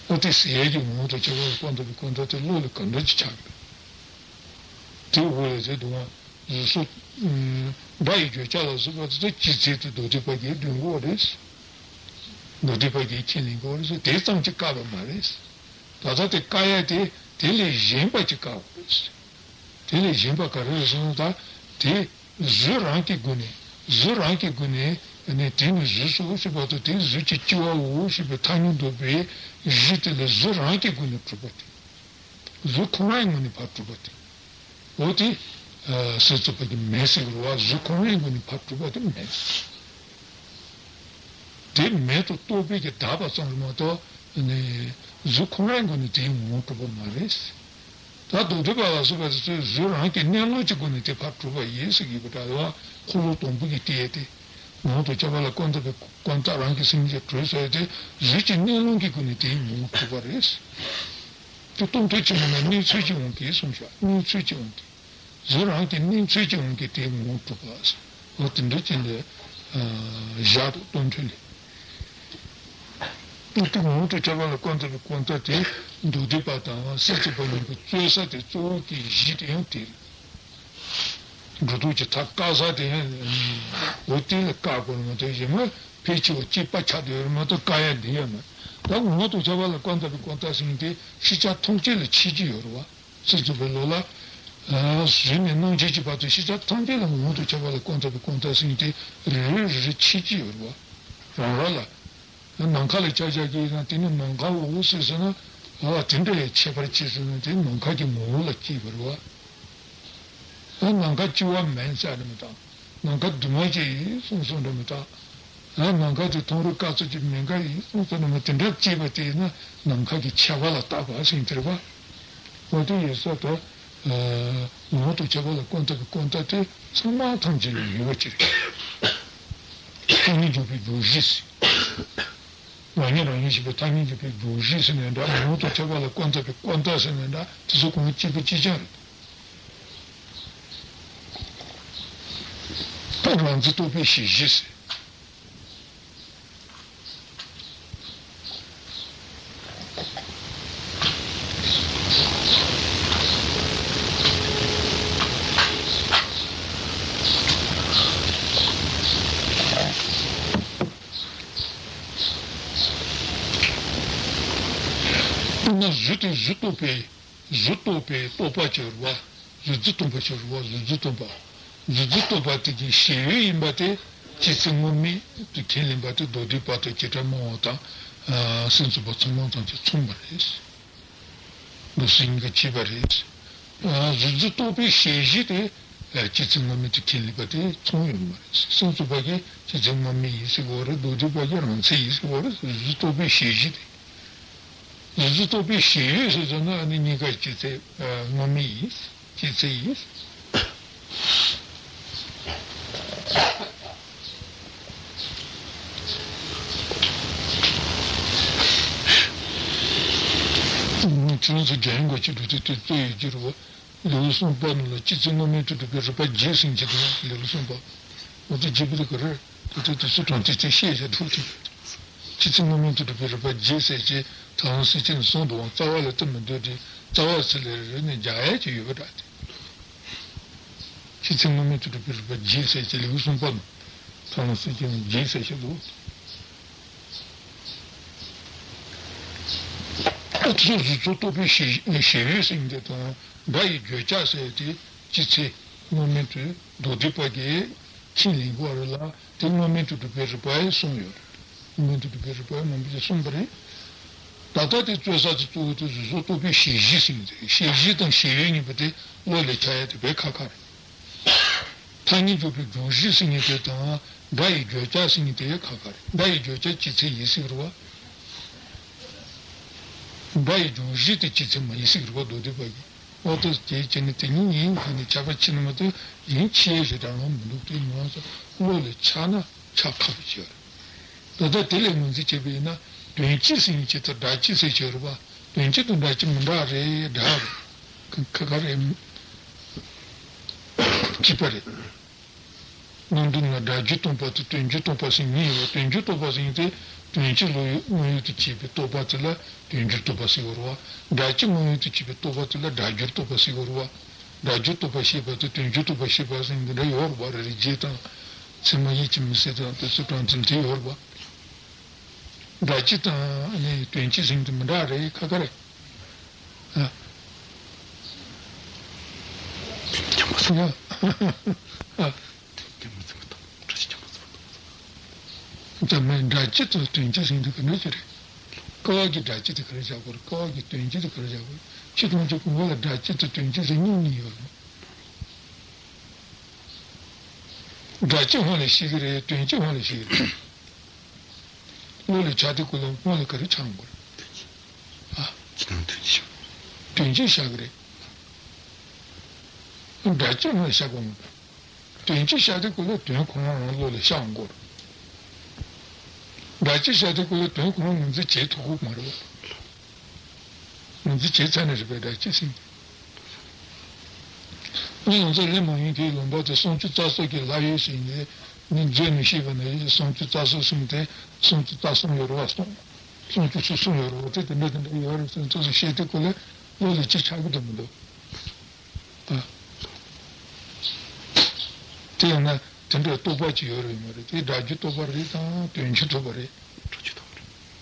ཨོ། དེ་ཟེར་ཡས་ཀྱི་ངོ་བོ་དང་ཁྱབ་པ་ལ་བཀོད་འདོགས་པའི་བཀོད་འདོགས་དེ་བློ་ལ་ག་འདྲ་ཅིག་ཆགས་ཀྱི་རེད། དེ་འོ་ལས་དེ་སྡུག་བསྔལ་གཟུགས་སོགས། སྒྲ་ཡི་བརྗོད་བྱ་ལ་སོགས་པ་དེ་ཚོ་སྤྱི་ཚེ་དེ་མདོ་སྡེ་པ་གིས་འདོན་གྱི་ཡོད་རེད། མདོ་སྡེ་པ་གིས་ཁས་ལེན་གྱི་ཡོད་རེད། དེ་ཙམ་གྱིས་བཀག་པ་མ་རེད། ད་ལྟ་དེ་བཀག་ཡ་དེ་དེ་ལས་གཞན་པ་ཅིག་བཀག་དགོས་རེད། དེ་ལས་གཞན་པ་ག་རེ་རེད་ཟེར་ན། ད་དེ་གཟུགས་རང་གི་སྒོ་ནས། གཟུགས་རང་གི་སྒོ་ནས་ནི་དེ་ནི་གཟུགས་སོ་ཞེས་པ་དང་། དེ་གཟུགས་ཀྱི་སྐྱེ་བའོ་ཞེས་པའི་ཐ་སྙད་འདོགས་པའི་གཞི་དེ་ལ་གཟུགས་རང་གི་སྒོ་ནས་གྲུབ་པ་དེ། གཟུགས་ཁོ་རང་གི་ངོས་ནས་ཕར་གྲུབ་པ་དེ། འོ་དེ་སེམས་རྩོད་པ་གིས་མེད་ཟེར་གྱི་རེད་པ། གཟུགས་ཁོ་རང་གི་ངོས་ནས་ཕར་གྲུབ་པ་དེ་མེད། དེ་མེད་དུ་རྟོགས་པའི་གི་དག་པ་ཙམ་རེད་མ་གཏོགས། ནི་གཟུགས་ཁོ་རང་གི་ངོས་ནས་དེའི་ངོ་བོ་གྲུབ་པ་མ་རེད། ད་མདོ་སྡེ་པ་ལ་སོགས་པ་དེ་ཚོས་གཟུགས་རང་གི་གནས་ལུགས་ཀྱི་སྒོ་ནས་དེ་ཕར་གྲུབ་པ་ཡིན་ཟེར་གྱི་ཡོད་པ་འདྲ་བ། འཁོར་ལོ་སྡོང་པོ་གི་སྟེང་དེ་ངོ་བོ་དང་ཁྱབ་པ་ལ་བཀོད་འདོགས་པའི་བཀོད་འདོགས་རང་གི་སེམས་ཀྱིས་གྲུབ་ཟེར་ཏེ། གཟུགས་ཀྱི་གནས་ལུགས་ཀྱི་སྒོ་ནས་དེའི་ངོ་བོ་གྲུབ་པ་རེད། དེ་སྟོང་ཐུན་ཆེན་མོ་ན་གནས་ཚུལ་གྱི་དབང་གིས་གསུངས་ཤག་གནས་ཚུལ་གྱི་དབང་གིས། གཟུགས་རང་གི་གནས་ཚུལ་གྱི་དབང་གིས་དེའི་ངོ་བོ་གྲུབ་པ་ཟེར། འོ་དེ་འདྲ་ཅིག་ལ་བཞག་འདུག་སྟོང་ཐུན་ལས། དེ་ངོ་བོ་དང་ཁྱབ་པ་ལ་བཀོད་འདོགས་པའི་བཀོད་འདོགས་དེ། མདོ་སྡེ་པ་དང་སེམས་རྩོད་པ་གཉིས་ཀྱི་རྩོད་ས་དེ། གཙོ་བོ་གི་གཞི་དེ་ཡང་དེ་རེད། སྒྲོ་འདོགས་ཀྱི་མཐའ་བཀག་ས་དེ་ཡང་། འོ་དེ་ལ་བཀག་དགོས་རེད་མ་གཏོགས། གཞན་མ་ཕལ་ཆེ་བ་གཅིག་པ་ཆགས་བསྡད་ཡོད་རེད་མ་གཏོགས། བཀག་ཡ་འདི་ཡོད་མ་རེད། ད་ངོ་བོ་དང་ཁྱབ་པ་ལ་བཀོད་འདོགས་པའི་བཀོད་འདོགས་ཟེར་མཁན་དེ་ཤེས་བྱ་ཐམས་ཅད་ལ་ཕྱེ་རྒྱུ་ཡོད་རེད་པ། སེམས་རྩོད་པའི་བློ་ལ། གཟུགས་ནས་སྣང་མཆེད་ཀྱི་བར་དུ་ཤེས་བྱ་ཐམས་ཅད་ལ་ངོ་བོ་དང་ཁྱབ་པ་ལ་བཀོད་འདོགས་པའི་བཀོད་འདོགས་ཟེར་མཁན་དེ་རེ་རེ་རེ་རེ་ཕྱེ་རྒྱུ་ཡོད་རེད་པ། རང་རང་ལ། ནམ་མཁའ་ལ་ཆ་བཞག་གི་ཡིན་ན། དེ་ནི་ནམ་མཁའ་འོ་ཟེར་ཟེར་ན། འོ་དེ་འདྲ་ཡང་ཁྱད་པར་ཕྱེ་ཟེར་ན། དེ་ནམ་མཁའ་གི་ངོ་བོ་ལ་སྐྱེས་པ་རེད་པ། ཨ། ནམ་མཁའ་སྐྱེ་བ་མེད་ཟེར་ནི་མི་འདུག་ནམ་མཁའ་སྡུག་བསྔལ་ཅན་ཡིན་གསུངས་གསུངས་ནི་མི་འདུག་ཨ། ནམ་མཁའ་དེ་མཐོང་རུང་དཀའ་ཚེགས་ཀྱི་མི་འགའ་ཡིན་གསུངས་གསུངས་ནི་མི། དེ་འདྲ་སྐྱེས་པ་དེ་ཡིན་ན་ནམ་མཁའ་གི་ཁྱད་པར་ལ་བརྟག་པ་ཟེར་དེ་རེད་པ། འོ་དེ་ཡིན་ས་དེ། ངོ་བོ་དང་ཁྱབ་པ་ལ་བཀོད་འདོགས་པའི་བཀོད་འདོགས་དེ་ཚང་མ་ཐམས་ཅད་ལ་ཡོད་པ་ཅིག་རེད། ཐ་སྙད་འཇོག་པའི་རྒྱུ་གཞི་ཟེར། རང་ཉིད་རང་ཉིད་ཤེས་པའི་ཐ་སྙད་འཇོག་པའི་རྒྱུ་གཞི་ཟེར་ནའི་འདྲ། ངོ་བོ་དང་ཁྱབ་པ་ལ་བཀོད་འདོགས་པའི་བཀོད་འདོགས་ཟེར་ནའི་འདྲ། དེ་ཚོ་གང་གཅིག་པ་གཅིག་རྐྱང་རེད། ད་རང་འཛིན་རྟོག་པའི་གཞལ་བྱེད་ཟེར། དཔེར་ན་གཟུགས་དེ་གཟུགས་རྟོགས་པའི། གཟུགས་རྟོགས་པའི་རྟོག་པ་ཅིག་ཡོད་རེད་པ། གཟུགས་འཛིན་རྟོག་པ་ཅིག་ཡོད་རེད་པ། གཟུགས་འཛིན་རྟོག་པ། གཟུགས་འཛིན་རྟོག་པ་དེ་གི་གཞལ་ཡུལ་ཡིན་པ་དེ་སྤྱི་ཚེ་དངོས་མེད་དུ་ཁས་ལེན་པ་དེ་མདོ་སྡེ་པ་དང་བྱེ་བྲག་སྨྲ་བ་དང་། ཨ། སེམས་རྩོད་པ་ཚང་མ་ཐམས་ཅད་མཚུངས་པ་རེད། མདོ་སེམས་གཉིས་ཀ་གཅིག་པ་རེད། ཨ། གཟུགས་འཛིན་རྟོག་པའི་གཞལ་བྱེད་དེ། ཨ། སྤྱི་ཚེ་དངོས་མེད་དུ་ཁས་ལེན་པ་དེ་མཚུངས་ཡོད་མ་རེད། སེམས་རྩོད་པ་གིས་སྤྱི་ཚེ་དངོས་མེད་ཡིན་ཟེར་གྱི་ཡོད་རེད། མདོ་སྡེ་པ་གིས་རང་མཚན་ཡིན་ཟེར་གྱི་ཡོད་རེད། གཟུགས་འཛིན་རྟོག་པའི་གཞལ་བྱེད་དེ། གཟུགས་འཛིན་རྟོག་པའི་གཞལ་ཡུལ་ཟེར་ཙམ་ན་ཨ་ནི་གཉིས་ཀ་སྤྱི་ཚེ་དངོས་མེད་ཡིན། སྤྱི་ཚེ་ཡིན། ཁྱེད་རང་ཚོ་རྒྱ་ཡན་གྱི་ཆེད་དུ་དེ་དེ་རྩོད་ཡོད་ཀྱི་རེད་བ། ལེའུ་གསུམ་པ་ནང་ལ་སྤྱི་མཚན་དངོས་མེད་དུ་གྲུབ་པའི་རིགས་པ་བརྒྱད་ཟེར་མཁན་དེ་ལེའུ་གསུམ་པ། འོ་དེ་བརྒྱད་པོ་དེ་ག་རེ་རེད། དེ་དེ་དེ་ཚོ་དྲང་ཐིང་ཐིང་བཤད་བཞག་འདུག་དེ། སྤྱི་མཚན་དངོས་མེད་དུ་གྲུབ་པའི་རིགས་པ་བརྒྱད་ཟེར་གྱི་ད་རུང་སེམས་ཅན་གསུམ་དུའང་རྩ་བ་ལ་ལྟོས་མི་འདོད་དེ་རྩ་བ་ཚུར་ལ་རེ་ནས་རྒྱག་ཡས་ཀྱི་ཡོད་པ་འདྲ་སྟེ། སྤྱི་མཚན་དངོས་མེད་དུ་གྲུབ་པའི་རིགས་པ་བརྒྱད་ཟེར་གྱི་ལེའུ་གསུམ་པ་ནང་ད་རུང་སེམས་ཅན་བརྒྱད་ཟེར་གྱི་འདུག་ཨ་ཚོ་གཟུགས་ཚོ་རྟོག་པའི་ཞེན་ཞེན་ཡུལ་ཟེར་མཁན་དེ་དང་སྒྲ་ཡི་བརྗོད་བྱ་ཟེར་དེ་སྤྱི་མཚན་དངོས་མེད་དུ་མདོ་སྡེ་པ་གིས་ཁས་ལེན་དགོས་རེད་ལ། དེ་དངོས་མེད་དུ་གྲུབ་པའི་རིགས་པ་ཡང་གསུངས་ཡོད་རེད། དངོས་མེད་དུ་གྲུབ་པའི་རིགས་པ་ཡང་མང་པོ་ཞིག་གསུངས་པ་རེད། ད་ལྟ་དེ་རྩོད་ས་དེ་གཙོ་བོ་དེ་གཟུགས་སོགས་རྟོག་པའི་ཞེན་གཞི་ཟིན་ཏེ་ཞེན་གཞི་དང་ཞེན་ཡུལ་གཉིས་པོ་དེ་བློ་ལས་འཆར་ཡ་དེ་དཔེ་ཁག་ཁག་རེད། ཐ་སྙད་འཇོག་པའི་འཇོག་གཞི་ཟིན་ནི་དེ་དང་སྒྲ་ཡི་བརྗོད་བྱ་ཟིན་ནི་དེ་ཁག་ཁག་རེད། སྒྲ་ཡི་བརྗོད་བྱ་སྤྱི་མཚན་ཡིན་སྲིད་རེད་བ། སྒྲ་ཡི་འཇོག་གཞི་དེ་སྤྱི་མཚན་མ་ཡིན་སྲིད་རེད་བ། མདོ་སྡེ་པ་གིས། འོ་དེ་དེའི་ཆ་ནས་དེ་གཉིས་ཡིན་ཟེར་ནས་ཁྱབ་པ་ཕྱེ་ན་མ་གཏོགས་ཡིན་ཕྱེ་ཞེས་དྲང་བ་མི་འདུག་དེ་ང་ཚོ་བློ་ལ་འཆར་ན་འཆར་ཁག་པོ་ཅིག་རེད། ད་ལྟ་དེ་ལས་ངོས་འཛིན་བྱས་པ་ཡིན་ན་དོན་སྤྱི་ཟེར་མཁན་ཆེད་དུ་སྒྲ་སྤྱི་ཟེར་གྱི་རེད་པ། དོན་སྤྱི་དང་སྒྲ་སྤྱི་མི་འདྲ་རེད། སྒྲ་རེད། ཁ་ཁ་རེད། སྤྱི་པ་རེད། སྔོན་འདུག་ན་སྒྲ་རྒྱུད་སྟོང་པ་དང་དོན་རྒྱུད་སྟོང་པ་ཟེར་མཁན་ཡོད་པ། དོན་རྒྱུད་སྟོང་པ་ཟེར་མཁན་དེ་དོན་སྤྱི་བློ་ཡུལ་དངོས་ཡུལ་དུ་བྱས་པའི་རྟོག་པ་དེ་ལ་དོན་རྒྱུད་སྟོང་པ་ཟེར་གྱི་རེད་པ། སྒྲ་སྤྱི་དངོས་ཡུལ་དུ་བྱས་པའི་རྟོག་པ་དེ་ལ་སྒྲ་རྒྱུད་སྟོང་པ་ཟེར་གྱི་རེད་པ། སྒྲ་རྒྱུད་སྟོང་པ་ཤེས་པ་དང་དོན་རྒྱུད་སྟོང་པ་ཤེས་པ་ཟེར་འདི་འདྲ་ཡོད་རེད་པ། རེ་རེ་རྗེས་དང་ཚད་མ་ཡིད་ཀྱིས་མི་གསལ་དང་དེ་ཚོ་དྲང་ཚུལ་དེ་ཡོད་རེད་པ། སྒྲ་སྤྱི་དང་ནི་དོན་སྤྱི་ཟེར་འདི་མི་འདྲ་རེད། ཁ་ཁ་རེད། ཨ། སྐྱབས་མགོན་ཚོ། ཨ། སྐྱབས་མགོན་ཚོ། བཀྲ་ཤིས་སྐྱབས་མགོན་ཚོ། ད་མེད་སྒྲ་སྤྱི་དང་དོན་སྤྱི་ཟེར་འདི་ག་འདྲ་ཅིག་རེད། ཀ་བ་གི་སྒྲ་སྤྱི་དེ་ག་རེ་བཞག་དགོས་རེད། ཀ་བ་གི་དོན་སྤྱི་དེ་ག་རེ་བཞག་དགོས་རེད། ཕྱི་ཐམས་ཅད་ཀུན་དགའ་ལ་སྒྲ་སྤྱི་དང་དོན་སྤྱི་ཟེར་གཉིས་གཉིས་ཡོད་རེད། སྒྲ་སྤྱི་ཧོན་ལ་ཤེས་ཀྱི་རེད། དོན་སྤྱི་ཧོན་ལ་ཤེས་ཀྱི་རེད། བློ་ལ་འཆར་དུས་སྐབས་ལ་ཧོན་ལ་ག་རེ་འཆར་འོང་གི་རེད། ཨ། དོན་སྤྱི་ཤར་གྱི་རེད། སྒྲ་སྤྱི་ཧོན་ལ་ཤར་གྱི་མ་རེད། དོན་སྤྱི་ཤར་དུས་སྐབས་ལ་དོན་ཁོ་རང་རང་བློ་ལ་ཤར་འོང་གི་རེད། སྒྲ་སྤྱི་ཤར་དུས་སྐབས་ལ་དོན་ཁོ་རང་ངོས་འཛིན་བྱེད་ཐུབ་ཀྱི་མ་རེད། ངོས་འཛིན་བྱས་ཚར་ནས་རེད་པས། སྒྲ་སྤྱི་ཟེར་ནས། ཨ་ང་ཚོ་སླེབས་མ་ཡོང་དུས་ལུང་པ་དེ་སུམ་ཅུ་རྩ་གསུམ་གྱི་ལྷ་ཡུལ་ཟེར་ནས་ནི་མཛོད་ནས་ཤེས་པ་ན་ཡིན། སུམ་ཅུ་རྩ་གསུམ་ཟེར་དེ་སུམ་ཅུ་རྩ་གསུམ་ཡོད་རེད་བ། སུམ་སུམ་ཅུ་སོ་གསུམ་ཡོད་རེད་བ། དེ་དེ་འདྲ་དེ་འདྲ་ཡོད་རེད་ཟེར་ཚོད་ཚོད་བཤད་དུས་སྐབས་ལ་བློ་ལ་ཅི་ཆགས་ཀྱི་འདུག་མི་འདུག་ཨ། དེ་ཡང་ན་དེ་འདྲའི་རྟོག་པ་ཅིག་ཡོད་རེད་མ་རེད། དེ་སྒྲ་རྒྱུད་རྟོག་པ་རེད་དང་དོན་སྤྱི་རྟོག་པ་རེད།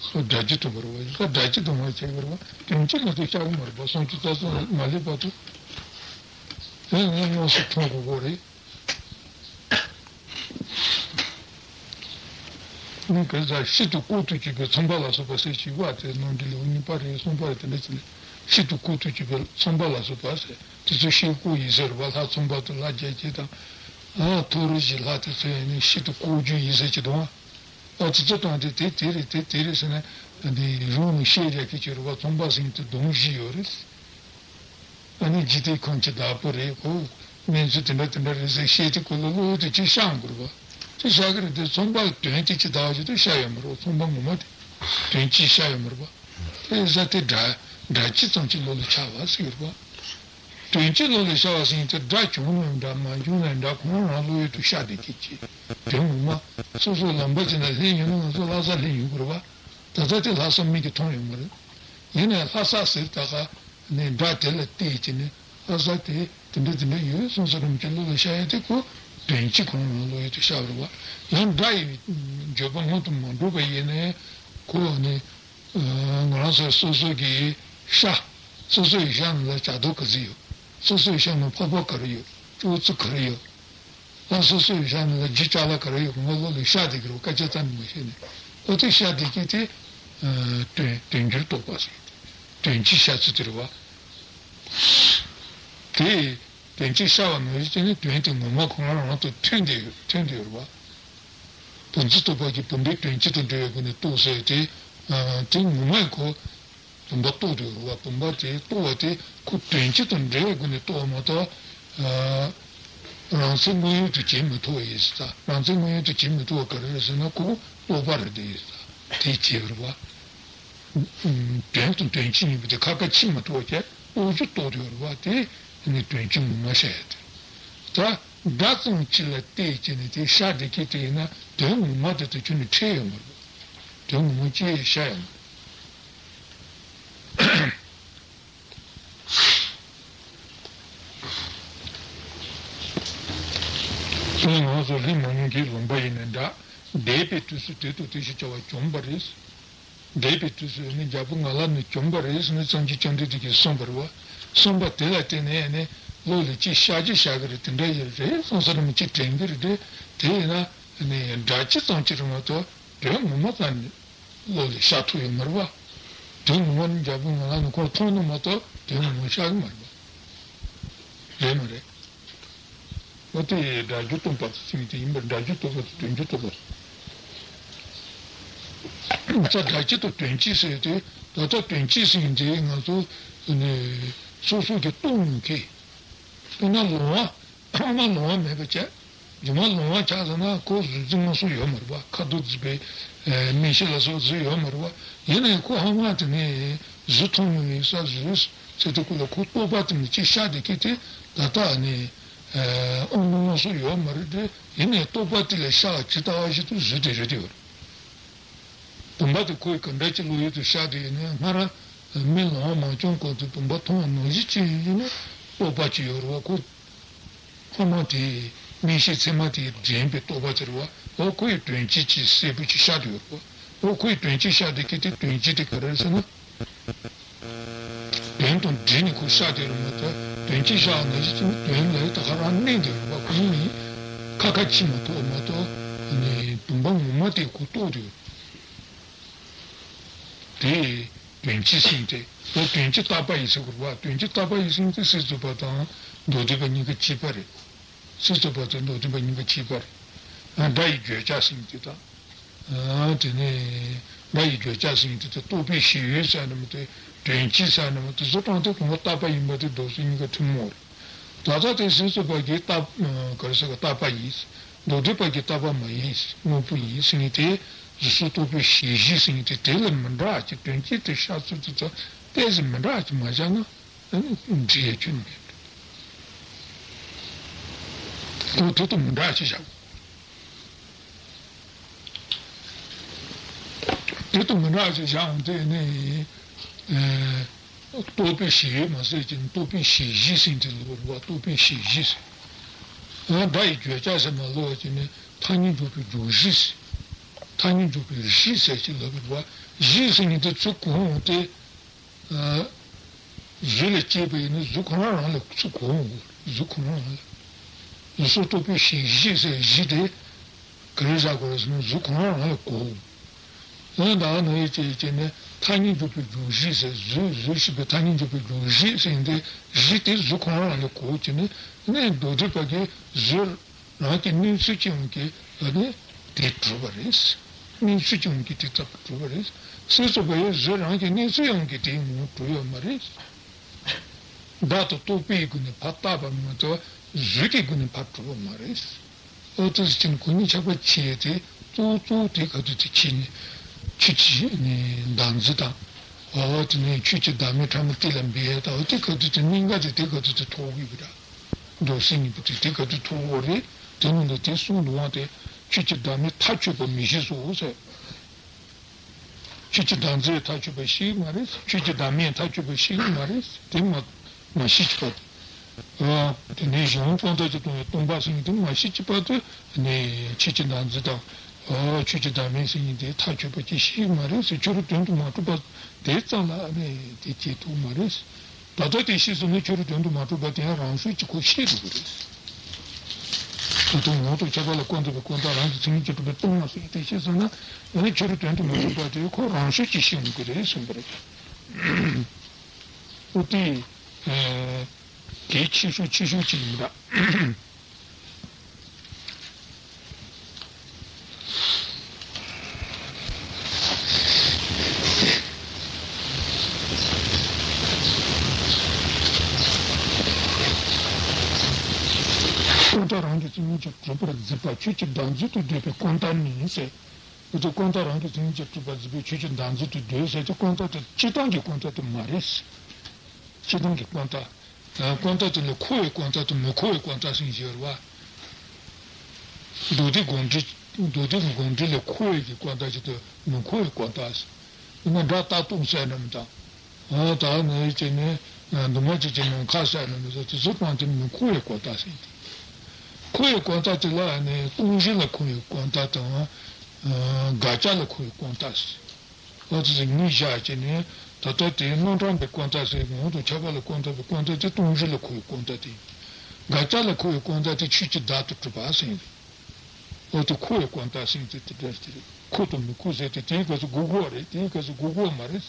སྒྲ་རྒྱུད་རྟོག་པ་རེད། སྒྲ་རྒྱུད་རྟོག་པ་རེད་བ། སྒྲ་རྒྱུད་རྟོག་པ་བྱས་པ་རེད་བ། དོན་སྤྱི་ལ་དེ་ཤར་གྱི་མ་རེད་པ། སུམ་ཅུ་རྩ་གསུམ་མ་སླེབས་བར་དུ། དེ་ཡང་དངོས་སུ་མཐོང་དགོས་ཀྱི་རེད། ནི་ག་ས་ཤིན་ཏུ་ལྐོག་ཏུ་གྱུར་པའི་ཚངས་པ་ལ་སོགས་པ་ཟེར་གྱི་བ་དེ་ནང་འདི་ལེའུ་གཉིས་པ་རེད། གསུམ་པ་རེད། དེ་འདྲ་ཅིག་ནས་ཤིན་ཏུ་ལྐོག་ཏུ་གྱུར་པའི་ཚངས་པ་ལ་སོགས་པ་ཟེར་དེ་ཚོ་ཤེལ་སྒོ་ཡིན་ཟེར་བ། ལྷ་ཚངས་པ་དང་ལྷ་བརྒྱ་བྱེད་དང་། ཨ་མཐོ་རིས་ཀྱི་ལྷ་དེ་ཚོ་ཡང་ནི་ཤིན་ཏུ་ལྐོག་གྱུར་ཡིན་ཟེར་གྱི་འདུག་ཨ་དེ་ཚོ་དྲངས་ཏེ་དེ་དེ་རེད། དེ་དེ་རེད་ཟེར་ནས་འདི་རང་ནས་བཤད་རྒྱག་མཁན་ཅིག་རེད་བ། ཚངས་པ་ཟེར་མཁན་དེ་སྡོམ་བཞི་ཡོད་རེད། ཨ་ནི་འཇིག་རྟེན་ཁམས་ཀྱི་བདག་པོ་རེད། ཁོ་གནས་ཚུལ་དེ་འདྲ་དེ་འདྲ་རེད་ཟེར་བཤད་དུས་སྐབས་ལ་བློ་ཡུལ་དུ་ཅིག་ཤར་འགྲོ་བ། དེ་ཤར་གི་རེད་དེ། ཚངས་པའི་དོན་དེ་ཅིག་ལྟ་བ་ཞིག་ཏུ་ཤར་ཡོད་མ་རེད། ཚངས་པ་ངོ་མ་དེ་དོན་ཅིག་ཤར་ཡོད་མ་རེད་པ། དེ་ས་དེ་སྒྲ་སྒྲ་སྤྱི་ཙམ་ཅིག་བློ་ལ་འཆར་བ་ཟེར་གི་རེད་པ། དོན་སྤྱི་བློ་ལ་ཤར་བ་ཟེར་མཁན་དེ་སྒྲ་བྱུང་ནའང་འདྲ་མ་བྱུང་ནའང་འདྲ་ཁོ་རང་རང་བློ་ཡུལ་དུ་ཤར་བསྡད་ཀྱི་ཅིག་དེ་ངོ་མ་སོ་སོ་ལམ་པ་ཅིག་ན་སླེབས་ཡོང་ན་ང་ཚོ་ལྷ་ས་སླེབས་ཡོང་གི་རེད་པ། ད་ལྟ་དེ་ལྷ་ས་མིག་གིས་མཐོང་ཡོད་མ་རེད། ཡིན་ནའང་ལྷ་ས་ཟེར་ད་ག་ནས་སྒྲ་དེ་ལ་བལྟས་བྱས་ནས་ལྷ་ས་དེ་དེ་འདྲ་དེ་འདྲ་ཡོད་བསམ་བསམ་རང་གི་བློ་ལ་ཤར་ཡ་དེ་ཁོ་དོན་སྤྱི་ཁོ་རང་བློ་ཡུལ་དུ་ཤར་བ་རེད་བ། ཡང་སྒྲ་ཡི་བརྗོད་པ་སྔོན་དུ་མ་འགྲོ་བ་ཡིན་ནའི་ཁོ་ནི་ང་རང་ཚོ་སོ་སོ་གི་ཤ་སོ་སོ་ཡི་ཤ་ནང་ལ་བྱ་དོ་ག་ཚོད་ཡོད། སོ་སོ་ཡི་ཤ་ནང་ཕག་པ་ག་རེ་ཡོད། ཅོག་ཙེ་ག་རེ་ཡོད། ད་སོ་སོའི་ཤ་ནང་ལ་རྒྱུ་ཅ་ལག་ག་རེ་ཡོད་གི་ང་བློ་ལ་ཤར་བསྡད་ཀྱི་རེད། སྐད་ཆ་རྩ་ནས་མ་བཤད་ནས་ཨོ་དེ་ཤར་བསྡད་ཀྱི་དེ། དོན་དོན་སྤྱིར་རྟོག་པ་ཟེར། དོན་སྤྱི་ཤར་ཚུལ་དེ་རེད་བ། དེ་དོན་སྤྱི་ཤར་བ་ནང་བཞིན་བྱས་ནས་དོན་དེ་ངོ་མ་ཁོ་རང་རང་དུ་ཐོན་བསྡད་ཡོད། ཐོན་བསྡད་ཡོད་རེད་བ། བུམ་འཛིན་རྟོག་པ་གིས་བུམ་པའི་དོན་སྤྱི་དང་འབྲེལ་བའི་སྒོ་ནས་རྟོགས་ཟེར་ཏེ། དེ་ངོ་མས་ཁོ། བུམ་པ་རྟོགས་འདུག་རེད་བ། བུམ་པ་དེ་རྟོགས་པ་དེ་ཁོ་དོན་སྤྱི་དང་འབྲེལ་བའི་སྒོ་ནས་རྟོགས་པ་མ་གཏོགས། རང་མཚན་དངོས་ཡུལ་དུ་བྱེད་མི་ཐུབ་པ་ཡིན་ས། རང་མཚན་དངོས་ཡུལ་དུ་བྱེད་མི་ཐུབ་པ་ག་རེ་རེད་ཟེར་ན་ཁོ་རྟོག་པ་རེད་དེ་ཡིན་ས། དེ་བྱེད་པ་རེད་བ། དོན་དང་དོན་སྤྱི་གཉིས་པོ་དེ་ཁ་ཁ་ཕྱེ་མ་ཐུབ་པ་བྱས་རྟོགས་རྒྱུ་རྟོགས་བསྡད་ཡོད་རེད་བ། དེ་ནི་དོན་སྤྱི་ངོ་མ་བཤད་ཡ་དེ་རེད། ད་སྒྲ་ཙམ་གཅིག་ལ་བལྟས་བྱས་ནས་དེ་བཤད་བསྡད་མཁན་དེ་ཡིན་ན་དོན་ངོ་མ་དེ་དང་ཁྱོན་ནས་འཕྲད་ཡོད་མ་རེད་བ། དོན་ངོ་མ་ཅི་ཡང་བཤད་ཡོད་མ་རེད། དེ་ང་ཚོ་ལྷན་མང་ཉུང་གིས་ལུང་པ་ཡིན་ནའི་འདྲ། འདས་པའི་དུས་སུ་དེ་དང་དེ་ཞེས་བྱ་བ་བྱུང་བ་རེད། འདས་པའི་དུས་སུ་ནི་རྒྱལ་པོ་ང་ལ་ནི་བྱུང་བ་རེད་ཟེར་ནས་སངས་རྒྱས་བཅོམ་ལྡན་འདས་ཀྱིས་གསུངས་པ་རེད་བ། གསུངས་པ་དེ་ལ་བརྟེན་ནས་ནི་བློ་ལ་ཅིག་ཤར་གྱི་ཤར་གི་རེད། དེ་འདྲ་ཡི་རེད་བསམ་ས་ནི་མི་ཅིག་དྲན་གི་རེད་དེ། དེ་ཡིན་ན་ནི་སྒྲ་སྤྱི་ཙམ་གྱིས་རེད་མ་གཏོགས་དོན་ངོ་མ་ཙམ་ནི་བློ་ལ་ཤར་ཐུབ་ཡོད་མ་རེད་བ། དོན་ངོ་མ་ནི་རྒྱལ་པོ་ང་ལ་ནི་ཁོ་མཐོང་ན་མ་གཏོགས་དོན་ངོ་མ་ཤར་གི་མ་རེད་བ། རེད་མ་རེད། འོ་དེ་སྒྲ་རྒྱུད་སྟོན་པ་ཟེར་མཁན་དེ་ཡིན་པར་སྒྲ་རྒྱུད་སྟོན་པ་དང་དོན་རྒྱུད་སྟོན་པ། ད་སྒྲ་སྤྱི་དང་དོན་སྤྱི་ཟེར་ཏེ། ད་ལྟ་དོན་སྤྱི་ཟེར་མཁན་དེ་ང་ཚོ་ནི་སོ་སོ་གི་རྟོགས་ཡོང་མཁན། དཔེར་ན་ལོང་བ། ལྷག་མ་ལོང་བ་མེད་པ་བྱས། རྒྱུ་མ་ལོང་བ་ཆགས་སོང་ན་ཁོ་གཟུགས་འཛིན་མ་སོགས་ཡོད་མ་རེད་པ། ཁ་དོག་གཟིགས་པའི་མིག་ཤེས་ལ་སོགས་གཟུགས་ཡོད་མ་རེད་པ། ཡིན་ནའི་ཁོ་ལྷག་མ་དེ་ནི་གཟུགས་མཐོང་མྱོང་བའི་ས་གཟུགས་ཟེར་དུས་ཁོ་ལ་ཁོ་རྟོག་པ་དེ་ནི་ཅིག་ཤར་བསྡད་མཁན་དེ་ད་ལྟ་ནི་དབང་པོ་མ་སོགས་ཡོད་མ་རེད་དེ། ཡིན་ནའི་རྟོག་པ་དེ་ལ་ཤར་བ་ཇི་ལྟ་བ་བཞིན་དུ་གཟུགས་དེ་རེད་དེ་ཡོད་རེད། བུམ་པ་དེ་ཁོའི་ག་འདྲ་ཅིག་བློ་ཡུལ་དུ་ཤར་དེ་ཡིན་ན་སྔར་མི་ལོང་བ་མང་སྐྱོང་སྐབས་དུ་བུམ་པ་མཐོང་བ་ནང་བཞིན་ཅིག་ཡིན་ན་རྟོག་པ་ཅིག་ཡོད་རེད་བ། ཁོ་ལྷག་མ་དེ་མིག་ཤེས་མཚན་མ་དེས་འདྲེན་པའི་རྟོག་པ་དེ་རེད་བ། འོ་ཁོ་ཡི་དོན་སྤྱི་ཅིག་གསལ་པོ་ཅིག་ཤར་དེ་ཡོད་རེད་བ། འོ་ཁོ་ཡི་དོན་སྤྱི་ཤར་དེ་གི་དེ་དོན་སྤྱི་དེ་ག་རེ་རེད་ཟེར་ན། དོན་དང་འབྲེལ་ནས་ཁོ་ཤར་དེ་རེད་མ་གཏོགས་དོན་སྤྱི་ཤར་ནང་བཞིན་ཅིག་ནི་དོན་ལ་ད་ག་རང་གནས་དེ་རེད་བ། ཁོ་ཡིན་ཁ་ཁ་ཕྱེ་མ་ཐུབ་མ་གཏོགས་ནི་བུམ་པ་ངོ་མ་དེ་ཁོ་རྟོགས་དེ་ཡོད། དེ་དོན་སྤྱི་ཟེར་དེ། དེ་དོན་སྤྱི་བཏགས་པ་ཡི་ཟེར་དགོས་པ། དོན་སྤྱི་བཏགས་པ་ཡི་ཟེར་དེ་སྲིད་རྩོད་པ་དང་མདོ་སྡེ་པ་གཉིས་ཀ་གཅིག་པ་རེད། སྲིད་རྩོད་པ་དང་མདོ་སྡེ་པ་གཉིས་ཀ་གཅིག་པ་རེད། ཨ། སྒྲ་ཡི་བརྗོད་བྱ་ཟེར་དེ་དང་། ཨ། དེ་ནས་སྒྲ་ཡི་བརྗོད་བྱ་ཟེར་དེ་དང་རྟོག་པའི་ཤེས་ཡོན་ཟེར་ནི་མ་དེ་དོན་སྤྱི་ཟེར་ནི་མ་དེ་བཟོ་སྟངས་དེ་གོང་མ་བཏགས་པ་ཡིན་པ་དེ་མདོ་སྲིད་གཉིས་ཀ་ཐུན་མོང་རེད། ད་ལྟ་དེ་སྲིད་རྩོད་པ་གིས་བཏགས། ག་རེ་ཟེར་ག་བཏགས་པ་ཡིན། མདོ་སྡེ་པ་གིས་བཏགས་པ་མ་ཡིན། དངོས་པོ་ཡིན་ཟེར་མཁན་དེ། གཟུགས་སོགས་རྟོག་པའི་ཤེས་བྱེད་ཟེར་མཁན་དེ་དེ་ལ་མི་འདྲ་ཅིག་དོན་སྤྱི་དེ་ཤར་ཚུལ་དེ་ཚོ་ཏོག་ཙམ་མི་འདྲ་ཅིག་མ་བཞག་ན་ཨ་ནི་འགྲིག་ཡ་ཁྱོན་མེད། ཁོ་དེ་དང་མི་འདྲ་ཅིག་བཞག་དེ་དང་མི་འདྲ་ཅིག་བཞག་འོང་དེ་ནི། ཨ། རྟོག་པའི་ཤེས་ཡོན་མ་ཟད་ཀྱི་རྟོག་པའི་ཤེས་བྱེད་ཟེར་དེ་ལབ་རེད་བ། རྟོག་པའི་ཤེས་བྱེད་ཟེར། ཡང་སྒྲ་ཡི་བརྗོད་བྱ་ཟེར་མ་ལབ་ཀྱི་ནི་ཐ་སྙད་འཇོག་པའི་འཇོག་གཞི་ཟེར། ཐ་སྙད་འཇོག་པའི་གཞི་ཟེར་ཅིག་ལབ་རེད་བ། གཞི་ཟེར་མཁན་དེ་ཚུར་གོ་འོང་སྟེ། ཨ། གཟུགས་ལ་སྐྱེས་པ་ཡིན་ན་གཟུགས་ཁོ་རང་རང་ལ་ཚུར་གོ་འོང་གི་རེད། གཟུགས་ཁོ་རང་རང་ལ། གཟུགས་སོགས་རྟོག་པའི་ཤེས་བྱེད་ཟེར་གཞི་དེ། ག་རེ་བཞག་དགོས་རེད་ཟེར་ན་གཟུགས་ཁོ་རང་རང་ལ་གོ། ཡང་ད་ག་ནང་བཞིན་བྱས་བྱས་ནས་ཐ་སྙད་འཇོག་པའི་འཇོག་གཞི་ཟེར། གཟུགས་གཟུགས་ཞེས་པའི་ཐ་སྙད་འཇོག་པའི་འཇོག་གཞི་ཟེར་ཡིན་ཏེ། གཞི་དེ་གཟུགས་ཁོ་རང་རང་ལ་གོ་བྱས་ནས་ནས་མདོ་སྡེ་པ་གིས་གཟུགས་རང་གི་གནས་ཚུལ་གཅིག་ཡོང་གི་ཨ་ནི་དེ་གྲུབ་པ་རེད། གནས་ཚུལ་གཅིག་ཡོང་གི་དེ་ལྟ་བུ་གྲུབ་པ་རེད། སྲིད་རྩོད་པ་ཡིས་གཟུགས་རང་གི་གནས་ཚུལ་ཡོང་གི་དེ་ངོ་གྲུབ་ཡོད་མ་རེད། བརྡ་དང་རྟོག་པའི་སྒོ་ནས་ཕར་བཏགས་པ་མ་གཏོགས་གཟུགས་ཀྱི་སྒོ་ནས་ཕར་གྲུབ་པ་མ་རེད། ཨོ་ཏི་ཟེར་ཅིག་གོ་ནི་ཆགས་པ་ཆེ་དེ་གཙོ་བོ་གཙོ་བོ་དེ་ག་དུས་དེ་ཁྱེད་ནི་ཆོས་ཀྱི་ནི་བདག་འཛིན་དང་། ཨོ་དེ་ནས་ཆོས་ཀྱི་བདག་མེད་ཕྲ་མོ་དེ་ལ་འབད་ཡ་དང་། ཨོ་དེ་ག་དུས་དེ་གནད་འགག་དེ་དེ་ག་དུས་དེ་ཐོག་གི་ར། མདོ་སྲིད་གཉིས་པོ་དེ་དེ་ག་དུས་ཐོག་འོ་རེད། དེ་ནི་འདི་དེ་གསུང་འདུག་དབང་དེ་ཆོས་ཀྱི་བདག་མེད་ཐག་ཆོད་པ་མི་ཤེས་སོ་ཟེར། ཆོས་ཀྱི་བདག་འཛིན་ཐག་ཆོད་པ་ཤེས་ཀྱི་མ་རེད། ཆོས་ཀྱི་བདག་མེད་ཐག་ཆོད་པ་ཤེས་ཀྱི་མ་རེད། དེ་མ་མ་ཤེས་ཀྱི་བར་དུ། ཨ། དེ་ནས་གཞུང་གང་དག་གིས་སྟོང་བའི་སྟོང་པ་ཟེར་མཁན་དེ་མ་ཤེས་ཀྱི་བར་དུ་ནས་ཆོས་ཀྱི་བདག་འཛིན་དང་། ཨ། ཆོས་ཀྱི་བདག་མེད་ཟེར་མཁན་དེ་ཐག་ཆོད་པ་ཅིག་ཤེས་ཀྱི་མ་རེད་ཟེར། ཁྱོད་རང་དོན་དུ་མ་གྲུབ་པ་དེ་ཙམ་ལ་ནས་དེ་བྱེད་ཐུབ་མ་རེད། ད་ལྟ་དེ་ཤེས་སོང་ན་ཁྱོད་རང་དོན་དུ་མ་གྲུབ་པ་དེ་ཡང་རང་ཤུགས་ཀྱིས་ཁོ་ཤེས་འགྲོ་གི་རེད། ད་དུང་ངོ་བོ་དང་ཁྱད་པར་ལ་ཀུན་རྫོབ་པའི་ཀུན་བཏགས་རང་གི་མཚན་ཉིད་ཀྱིས་གྲུབ་པའི་སྟོང་པ་ཟེར་དེ་ཤེས་སོང་ན། ཡང་ན་ཁྱོད་རང་དོན་དུ་མ་གྲུབ་པ་དེ་ཁོ་རང་ཤུགས་ཀྱིས་ཤེས་འོང་གི་རེད་གསུངས་པ་རེད། ཨོ་དེ། ཨེ། གལ་ཆེ་ཤོས་ཆེ་ཤོས་ཅིག་ཡིན་ད། ཀུན་བཏགས་རང་གི་མཚན་ཉིད་ཀྱིས་གྲུབ་པར་འཛིན་པ་ཆོས་ཀྱི་བདག་འཛིན་དུ་འདོད་པའི་ཀུན་བཏགས་ནི་ཟེར། འོ་དེ་ཀུན་བརྟགས་རང་གི་མཚན་ཉིད་ཀྱིས་གྲུབ་པར་འཛིན་པའི་ཆོས་ཀྱི་བདག་འཛིན་དུ་འདོད་ཟེར་ཏེ་ཀུན་བརྟགས་དེ་སྤྱིར་བཏང་གི་ཀུན་བརྟགས་དེ་མ་རེད། སྤྱིར་བཏང་གི་ཀུན་བརྟགས། ཀུན་བརྟགས་དེ་ལ་འཁོར་བའི་ཀུན་བརྟགས་དང་མི་འཁོར་བའི་ཀུན་བརྟགས་ཟེར་གྱི་ཡོད་རེད་བ། མདོ་སྡེ་དགོངས་འགྲེལ། མདོ་སྡེ་དགོངས་འགྲེལ་ལ་འཁོར་བའི་གི་ཀུན་བརྟགས་ཅིག་དང་མི་འཁོར་བའི་ཀུན་བརྟགས། ཡང་ན་སྒྲ་རྟག་སྟོང་གསལ་རྣམ་དང་། ཨ་ད་ནི་བྱས་ནས་འདུས་མ་བྱས་ཀྱི་ནམ་མཁའ་གསལ་རྣམ་དང་དེ་ཚོ་སྤངས་ཏེ་མི་འཁོར་བའི་ཀུན་བརྟགས་ཟེར་ཏེ། འཁོར་བའི་ཀུན་བརྟགས་དེ་ལ་ནི་སྟོང་གཞི་ལ་འཁོར་བའི་ཀུན་བརྟགས་དང་། དགག་བྱ་ལ་འཁོར་བའི་ཀུན་བརྟགས་ཟེར། ཨ་ཙི་ཙི་གཉིས་བཞག་བྱས་ནས་ད་ལྟ་དེའི་རྣམ་གྲངས་པའི་ཀུན་བརྟགས་ཟེར་ངོ་བོ་དང་ཁྱད་པར་ལ་ཀུན་བརྟགས་པའི་ཀུན་བརྟགས་དེ་སྟོང་གཞི་ལ་འཁོར་བའི་ཀུན་བརྟགས་དེ། དགག་བྱ་ལ་འཁོར་བའི་ཀུན་བརྟགས་དེ་ཆོས་ཀྱི་བདག་ཏུ་གྲུབ་པ་ཟེར་ཡིན། འོ་དེ་འཁོར་བའི་ཀུན་བརྟགས་ཟེར་ཡིན་དེ་དེ་འདྲ་ཞིག་རེད། འཁོར་དང་མི་འཁོར་ཟེར་ཏེ་དེའི་སྐབས་སུ་དགོས་དགོས་པ་རེད། དེའི་སྐབས་སུ་དགོས་དགོས་པ་མ་རེད།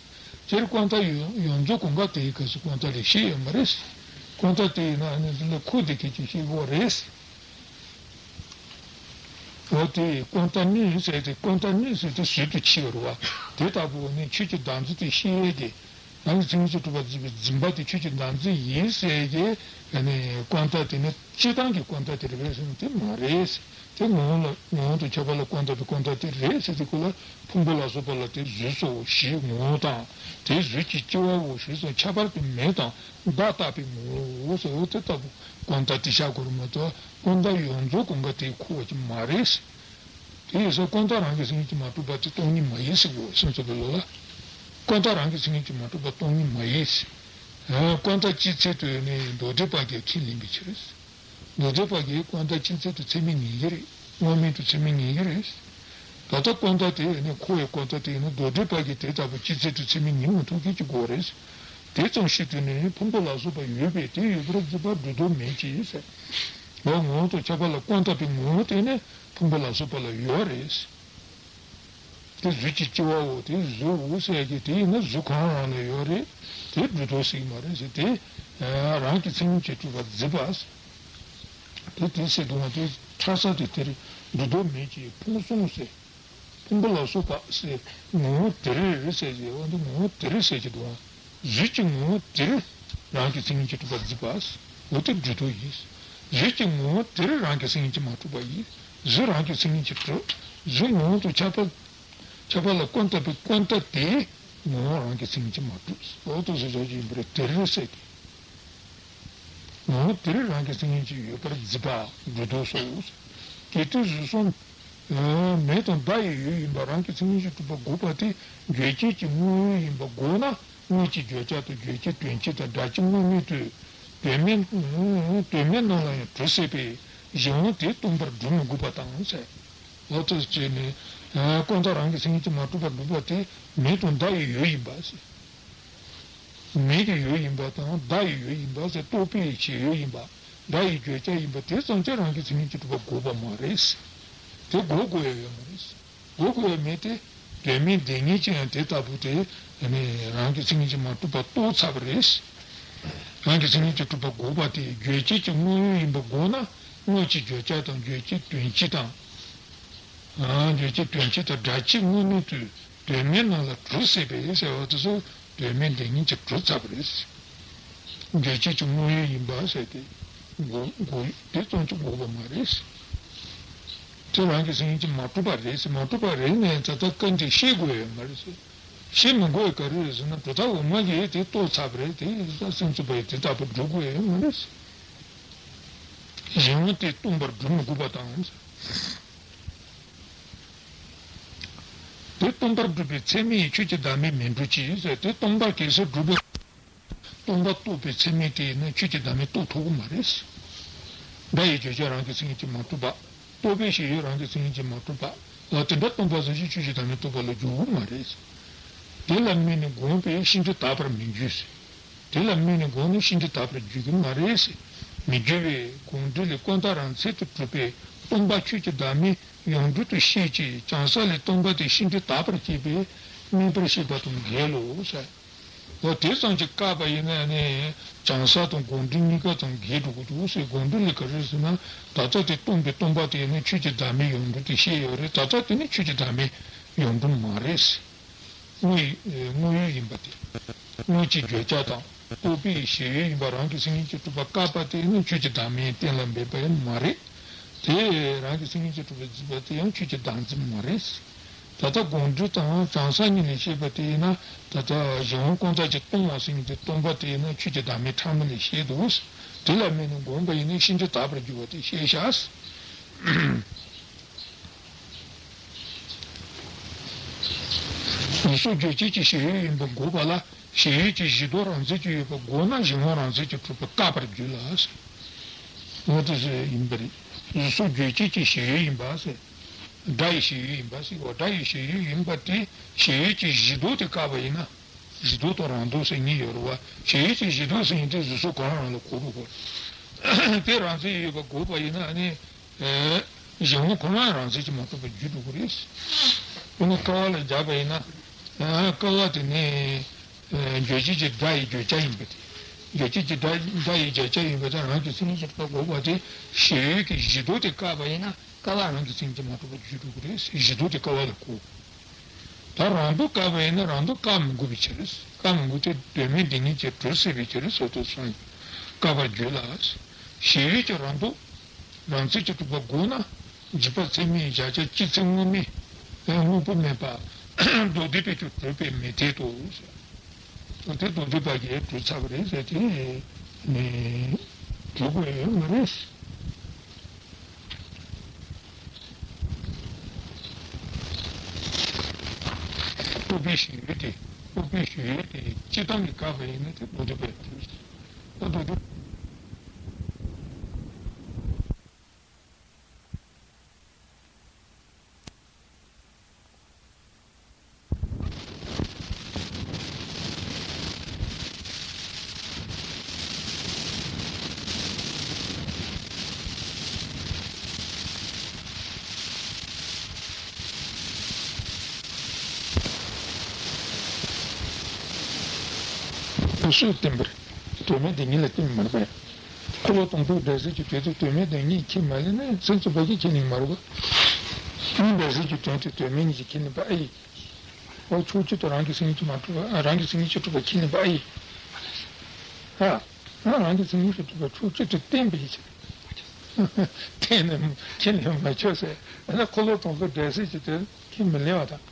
སྤྱིར་ཀུན་བརྟགས་ཡོངས་རྫོགས་གང་ག་དེའི་སྐབས་སུ་ཀུན་བརྟགས་ལ་བཤད་ཡོད་མ་རེད། ཀུན་བརྟགས་དེ་ཡིན་ན་ཨ་ནི་འདི་ལ་འཁོར་དེ་སྐད་ཅིག་བཤད་དགོས་པ་རེད། འོ་དེ་ཀུན་བརྟགས་གཉིས་ཟེར་ཏེ་ཀུན་བརྟགས་གཉིས་ཟེར་ཏེ་ཟུར་དུ་ཕྱེ་ཡོད་རེད་བ། དེ་ལྟ་བུ་ནི་ཆོས་ཀྱི་བདག་འཛིན་དེ་ཤེས་ཡས་ཀྱི། རང་གི་མཚན་ཉིད་ཀྱིས་གྲུབ་པར་འཛིན་པའི་འཛིན་པ་དེ་ཆོས་ཀྱི་བདག་འཛིན་ཡིན་ཟེར་ཡས་ཀྱི་ཀུན་བརྟགས་དེ་ནི་སྤྱིར་བཏང་གི་ཀུན་བརྟགས་དེ་རེད་པས་ཟེར་ན་དེ་མ་རེད། དེ་ངོ་བོ་ལ་ངོ་བོ་དང་ཁྱད་པར་ལ་ཀུན་བརྟགས་པའི་ཀུན་བརྟགས་དེ་རེད་ཟེར་དུས་སྐབས་ལ་ཕུང་པོ་ལ་སོགས་པ་ལ་དེ་གཟུགས་སོ་ཞེས་ངོ་བོ་དང་དེ་གཟུགས་ཀྱི་སྐྱེ་བའོ་ཞེས་སོགས་ཁྱད་པར་དུ་མེད་དང་བརྡ་བཏགས་པའི་ངོ་བོའོ་ཟེར་བ་དེ་ལྟ་བུ་ཀུན་བརྟགས་དེ་བཞག་དགོས་རེད་མ་གཏོགས་ཀུན་བརྟགས་ཡོངས་རྫོགས་གང་ག་དེ་འཁོར་བ་ཅིག་མ་རེད། དེ་ཡིན་ཙང་ཀུན་བརྟགས་རང་གི་མཚན་ཉིད་ཀྱིས་མ་གྲུབ་པ་དེ་སྟོང་ཉིད་མ་ཡིན་ཟེར་དགོས་སེམས་ཙམ་པའི་ལུགས་ལ། ཀུན་བརྟགས་རང་གི་མཚན་ཉིད་ཀྱིས་མ་གྲུབ་པ་སྟོང་ཉིད་མ་ཡིན་ཟེར། ཀུན་བརྟགས་སྤྱི་ཚད་དུ་ནི་མདོ་སྡེ་པ་གིས་ཁས་ལེན་པའི་ཕྱིར། མདོ་སྡེ་པ་གིས་ཀུན་བརྟགས་སྤྱི་ཚད་དུ་ཚད་མས་ངེས་ཀྱི་རེད། དངོས་མེད་དུ་ཚད་མས་ངེས་ཀྱི་རེད། ད་ལྟ་ཀུན་བརྟགས་དེ་ནི་འཁོར་བའི་ཀུན་བརྟགས་དེ་ནི་མདོ་སྡེ་པ་གིས་དེ་ལྟ་བུ་སྤྱི་ཚད་དུ་ཚད་མས་ངེས་མི་ཐུབ་མཁན་གྱི་སྒོ་རེད། དེ་ཙམ་ཞིག་ཏུ་ནི་ཕུང་པོ་ལ་སོགས་པ་ཡོད་པས་དེ་ཡོད་པར་འཛིན་པ་སྒྲུབ་དོན་མེད་ཅེས་ཟེར། འོ་ངོ་བོ་དང་ཁྱད་པར་ལ་ཀུན་བརྟགས་པའི་ངོ་བོ་དེ་ནི་ཕུང་པོ་ལ་སོགས་པ་ལ་ཡོད་རེད། དེ་གཟུགས་ཀྱི་སྐྱེ་བའོ་དེ་གཟུགས་འོ་ཟེར་གྱི་དེ་ཡིན་ན་གཟུགས་གང་རང་ལ་ཡོད་རེད། དེ་སྒྲུབ་དོན་ཟེར་གྱི་མ་རེད་ཟེར་དེ། རང་གི་མཚན་ཉིད་ཀྱིས་གྲུབ་པར་འཛིན་པ་ཟེར། དེ་དེ་ཟེར་དུས་དེ་ཕྲ་ས་དེ་དེར་སྒྲུབ་དོན་མེད་ཀྱི་ཕུང་གསུམ་ཟེར། ཕུང་པོ་ལ་སོགས་པ་ཟེར་ངོ་བོ་དེ་རེད་ཟེར་གྱི་འོ་འདི་ངོ་བོ་དེ་རེད་ཟེར་གྱི་འདུག་གཟུགས་ཀྱི་ངོ་བོ་དེ་རང་གི་མཚན་ཉིད་ཀྱིས་གྲུབ་པར་འཛིན་པ། འོ་དེ་སྒྲུབ་དོན་ཡིན། གཟུགས་ཀྱི་ངོ་བོ་དེ་རང་གི་མཚན་ཉིད་ཀྱིས་མ་གྲུབ་པ་ཡིན། གཟུགས་རང་གི་མཚན་ཉིད་ཀྱིས་གྲུབ། གཟུགས་ངོ་བོ་དང་ཁྱད་པར་ཁྱད་པར་ལ་ཀུན་བརྟགས་པའི་ཀུན་བརྟགས་དེ་ངོ་བོ་རང་གི་མཚན་ཉིད་ཀྱིས་མ་གྲུབ། འོ་དེ་ཟེར་བྱ་ཡིན་པ་རེད་དེ་རེད་ཟེར་ཏེ། ངོ་བོ་དེ་རང་གི་མཚན་ཉིད་ཀྱིས་ཡོད་པར་འཛིན་པ་སྒྲུབ་དོན་སོ། གལ་ཏེ་གཟུགས་གསུམ་མེ་དང་ཟླ་ཡི་འོད་ཡིན་པ་རང་གི་མཚན་ཉིད་ཀྱིས་གྲུབ་པ་འགོག་པ་དེ་འགལ་རྐྱེན་གྱི་དངོས་ཡུལ་ཡིན་པ་འགོག་ན་དངོས་ཀྱི་བརྗོད་བྱ་དང་འགལ་རྐྱེན་དོན་སྤྱི་དང་སྒྲ་སྤྱི་དངོས་མེད་དུ་དོན་མེད་དོན་མེད་རྣམས་ལ་ཡང་གྲུབ་སྲིད་པས་གཞན་དབང་དེ་སྟོང་པར་སྒྲུབ་མི་དགོས་པ་དང་ཟེར། འོ་དེ་བྱས་ནས་ཀུན་བརྟགས་རང་གི་མཚན་ཉིད་ཀྱིས་མ་གྲུབ་པར་སྒྲུབ་པ་དེ་མེ་དང་ཟླ་ཡི་འོད་ཡིན་པ་ཟེར། མེ་གི་འོད་ཡིན་པ་དང་ཟླ་ཡི་འོད་ཡིན་པ་ཟེར་རྟོག་པའི་ཞེན་ཡུལ་ཡིན་པ། སྒྲ་ཡི་བརྗོད་བྱ་ཡིན་པ་དེ་ཙམ་གྱིས་རང་གི་མཚན་ཉིད་ཀྱིས་གྲུབ་པ་འགོག་པ་མ་རེད། དེ་འགོག་དགོས་ཡ་ཡོད་མ་རེད། འགོག་དགོས་ཡ་མེད་དེ། དོན་མེད་བདེན་གཉིས་ཀྱིས་ཡང་དེ་ལྟ་བུ་དེ་ནི་རང་གི་མཚན་ཉིད་ཀྱིས་མ་གྲུབ་པ་རྟོགས་ཚར་བ་རེད། རང་གི་མཚན་ཉིད་ཀྱིས་གྲུབ་པ་འགོག་པ་དེ་རྗོད་བྱེད་ཀྱི་དངོས་ཡུལ་ཡིན་པ་འགོག་ན་དངོས་ཀྱི་བརྗོད་བྱ་དང་རྗོད་བྱེད་དོན་སྤྱི་དང་། རྗོད་བྱེད་དོན་སྤྱི་དང་སྒྲ་སྤྱི་དངོས་མེད་དུ་དོན་མེད་རྣམས་ལ་གྲུབ་སྲིད་པས་ཟེར་བ་དེ་ཚོ་དོན་མེད་བདེན་གཉིས་ཀྱིས་གྲུབ་ཚར་བ་རེད། རྗོད་བྱེད་ཀྱི་དངོས་ཡུལ་ཡིན་པ་ཟེར་ཏེ། འགོག་འགོག་དེ་ཙམ་གྱིས་འགོག་པ་མ་རེད། དེ་རང་གི་མཚན་ཉིད་ཀྱིས་མ་གྲུབ་པ་རེད་ཟེར་མ་གྲུབ་པ་རེད་ནས་ད་ལྟ་བཀའ་འདི་བཤད་དགོས་ཡོད་མ་རེད་ཟེར། བཤད་མི་དགོས་ག་རེ་རེད་ཟེར་ན་གྲུབ་མཐའ་འོག་མ་གིས་དེ་རྟོགས་ཚར་བ་རེད་དེ་ཡིན་ཙང་སེམས་ཙམ་པས་དེ་ལྟ་བུ་སྒྲུབ་དགོས་ཡོད་མ་རེད་ཟེར། གཞན་དབང་དེ་སྟོང་པར་སྒྲུབ་མི་དགོས་པ་དང་། དེ་སྟོང་པར་སྒྲུབ་པའི་ཚད་མས་ཆོས་ཀྱི་བདག་མེད་མི་འགྲུབ་ཅེས་ཟེར་དེ་སྟོང་པར་གལ་སྲིད་སྒྲུབ་པའི། སྟོང་པ་རྟོགས་པའི་ཚད་མས་དེ་ཡིན་ན་ཆོས་ཀྱི་བདག་མེད་རྟོགས་ཐུབ་ཀྱི་མ་རེད། སྒྲ་ཡི་བརྗོད་བྱ་རང་གི་མཚན་ཉིད་ཀྱིས་མ་གྲུབ་པ། རྟོག་པའི་ཞེན་ཡུལ་རང་གི་མཚན་ཉིད་ཀྱིས་མ་གྲུབ་པ། ལ་དེ་འདྲ་སྟོང་པ་ཙམ་ཞིག་ཆོས་ཀྱི་བདག་མེད་རྟོགས་པ་ལ་འགྱུར་བ་མ་རེད། དེ་ལ་དམིགས་ནས་བསྒོམས་པས་ཤིན་ཏུ་དག་པར་མི་འགྱུར། དེ་ལ་དམིགས་ནས་བསྒོམས་ནས་ཤིན་ཏུ་དག་པར་འགྱུར་གྱི་མ་རེད། མི་འགྱུར་བས་དགོངས་འགྲེལ་ལས་ཀུན་བརྟགས་རང་མཚན་དུ་གྲུབ་པས་སྟོང་པ་ཆོས་ཀྱི་བདག་མེད་ཡོངས་གྲུབ་ཏུ་ཤེས་ཀྱི་བྱང་ས་ལས་སྟོང་པ་དེ་ཤིན་ཏུ་དག་པར་སྐྱེས་པས་དམིགས་པར་བཤད་པ་དང་འགལ་ལོ་ཟེར། འོ་དེ་ཙམ་གྱིས་བཀག་པ་ཡིན་ན་ནི་བྱང་ས་དང་དགོངས་འགྲེལ་གཉིས་ཀ་དང་འགལ་འགྲོ་གི་འདུག་ཟེར། དགོངས་འགྲེལ་ལས་ག་རེ་ཟེར་ན་ད་ལྟ་དེ་སྟོང་པའི་སྟོང་པ་དེ་ནི་ཆོས་ཀྱི་བདག་མེད་ཡོངས་གྲུབ་ཏུ་ཤེས་ཡོད་རེད། ད་ལྟ་དེ་ནི་ཆོས་ཀྱི་བདག་མེད་ཡོངས་གྲུབ་མ་རེད། དངོས་ཡུལ་དངོས་ཡུལ་ཡིན་པ་དེ། དངོས་ཀྱི་བརྗོད་བྱ་དང་རྟོག་པའི་ཞེན་ཡུལ་ཡིན་པ་རང་གི་མཚན་ཉིད་ཀྱིས་གྲུབ་པ་བཀག་པ་དེ་ནི་ཆོས་ཀྱི་བདག་མེད་གཏན་ལ་འབེབས་པ་ཡང་མ་རེད། དེ་རང་གི་མཚན་ཉིད་ཀྱིས་གྲུབ་པའི་འཛིན་པ་དེ་ཡང་ཆོས་ཀྱི་བདག་འཛིན་མ་རེད། ད་ལྟ་སྒོམ་སྒྲུབ་དང་བྱང་ས་གཉིས་ལས་བཤད་པ་དེ་ཡིན་ན། ད་ལྟ་གཞན་དབང་བསྐང་རྫས་ཀྱིས་སྟོང་བ་ཟེར་མཁན་དེ་སྟོང་པ་དེ་ཡིན་ན་ཆོས་ཀྱི་བདག་མེད་ཕྲ་མོ་ལས་བཤད་འདུག། དེ་ལ་དམིགས་ནས་སྒོམ་པ་ཡིན་ན་ཕྱིན་ཅི་ལོག་པར་འགྱུར་བ་དེ་བཤད་བཞག། ཡུལ་སོགས་རྗོད་བྱེད་ཀྱི་ཞེན་ཡུལ་ཡིན་པར་འགོག་པ་ལ། ཞེན་ཡུལ་གྱི་གཞི་ལྡོག་རང་མཚན་གྱིས་ཡོད་པར་འགོག་ན་གཞན་དབང་རང་མཚན་གྱིས་གྲུབ་པས་བཀག་པར་འགྱུར་ལ། འོ་དེ་ཡིན་པ་རེད། ཡུལ་སོགས་རྗོད་བྱེད་ཀྱི་ཞེན་ཡུལ་ཡིན་པ་ཟེར། སྒྲ་ཡི་ཞེན་ཡུལ་ཡིན་པ་ཟེར། འོ་སྒྲ་ཡི་ཞེན་ཡུལ་ཡིན་པ་དེ་ཞེན་ཡུལ་གྱི་གཞི་ལྡོག་དེ་བཀག་པ་ཡིན་ན། གཞི་ལྡོག་དང་རང་ལྡོག་ཟེར་གཉིས་ཡོད་རེད་བ། ཞེན་ཡུལ་གྱི་གཞི་ལྡོག་ཟེར་མཁན་དེ་གཟུགས་སོགས་གང་རུང་ལ་གོ་དགོས་གོ། དེ་རང་མཚན་ཡོད་པ་འགོག་པ་ཡིན་ན་ནི། གཞན་དབང་ཁོ་རང་རང་མཚན་གྱིས་མ་གྲུབ་པར་འགྱུར་འགྲོ་གི་རེད། དཔེར་ན་ཀ་བ་ལ་སྦྱར་བ་ཡིན་ན། ཀ་བ་དེ་ནི། རྗོད་བྱེད་ཀྱི་སྒྲ་ཡི་བརྗོད་བྱ་ཡིན་པ་དེ། རྗོད་བྱེད་ཀྱི་སྒྲ་སྒྲ་ཡི་བརྗོད་བྱ་ཡིན་པ་དེ་རང་གི་མཚན་ཉིད་ཀྱིས་གྲུབ་པ་འགོག་པ་དེ་ཞེན་ཡུལ་གྱི་གཞི་ལྡོག་དེ་བཀག་པ་ཡིན་ན་ཀ་བ་རང་གི་མཚན་ཉིད་ཀྱིས་མ་གྲུབ་པར་འགྱུར་འགྲོ་གི་རེད། གཞི་ལྡོག་དེ་ཀ་བ་ལ་གོ། ད་རང་ལྡོག་བཀག་པ་ཡིན་ན་རང་ལྡོག་བཀག་མི་དགོས་པའི་ཕྱིར། བཀག་མི་དགོས་ཏེ་དོན་མེད་བདེན་གཉིས་ཀྱིས་གྲོལ་སྲིད་པའི་ཕྱིར་སོ་སོ་གསུངས། བཀག་པར་འགྱུར་ལ། ཞེན་ཡུལ་གྱི་རང་ལྡོག་རང་མཚན་གྱིས་གྲུབ་པ་འགོག་ན། འཇིག་པ་ཚད་མའི་གཞལ་བྱ་སྤྱི་མཚན་དངོས་མེད་དངོས་པོ་མེད་པ་མདོ་སྡེ་པས་ཀྱང་གྲུབ་པས་མི་འཐད་དོ། དེ་མདོ་སྡེ་པ་གིས་གྲུབ་ཚར་བ་རེད་ཟེར་ཏེ་ནི་གྲུབ་དགོས་ཡོད་མ་རེད། སྤོབས་པའི་ཞེན་ཡུལ་དེ། སྤོབས་པའི་ཞེན་ཡུལ་དེ་སྤྱི་བཏང་གི་བཀག་པ་ཡིན་ན་དེ་མདོ་སྡེ་པས་གྲུབ། ད་མདོ་སྡེ། སུས་བསྟན་པར། དོན་མེད་བདེན་གཉིས་ལ་བརྟེན་པ་མ་རེད་པས། འཁོར་ལོ་སྟོང་ཕྲག་འདས་ཟིན་གྱི་དུས་སུ་དོན་མེད་བདེན་གཉིས་ཁས་མ་ལེན་ན་སེམས་ཙམ་པ་ཞིག་ཁས་ལེན་མ་རེད་པ། འདས་ཟིན་གྱི་དོན་དེ་དོན་མེད་གཉིས་ཀྱིས་ཁས་ལེན་པ་ཨེ་ཡིན། འོ་ཕྱོགས་གཅིག་ཏུ་རང་གི་སེམས་ཀྱིས་མ་གྲུབ་པ། རང་གི་སེམས་ཀྱིས་གྲུབ་པ་ཁས་ལེན་པ་ཨེ་ཡིན། ཨ། རང་གི་སེམས་ཀྱིས་གྲུབ་པ་ཕྱོགས་གཅིག་ཏུ་བསྟན་པའི་ཕྱིར། བསྟན་ནས་ཁས་ལེན་མ་ཆོག་ཟེར། ཨ་ན་འཁོར་ལོ་སྟོང་ཕྲག་འདས་ཟིན་གྱི་དོན་ཁས་མི་ལེན་པ་དང་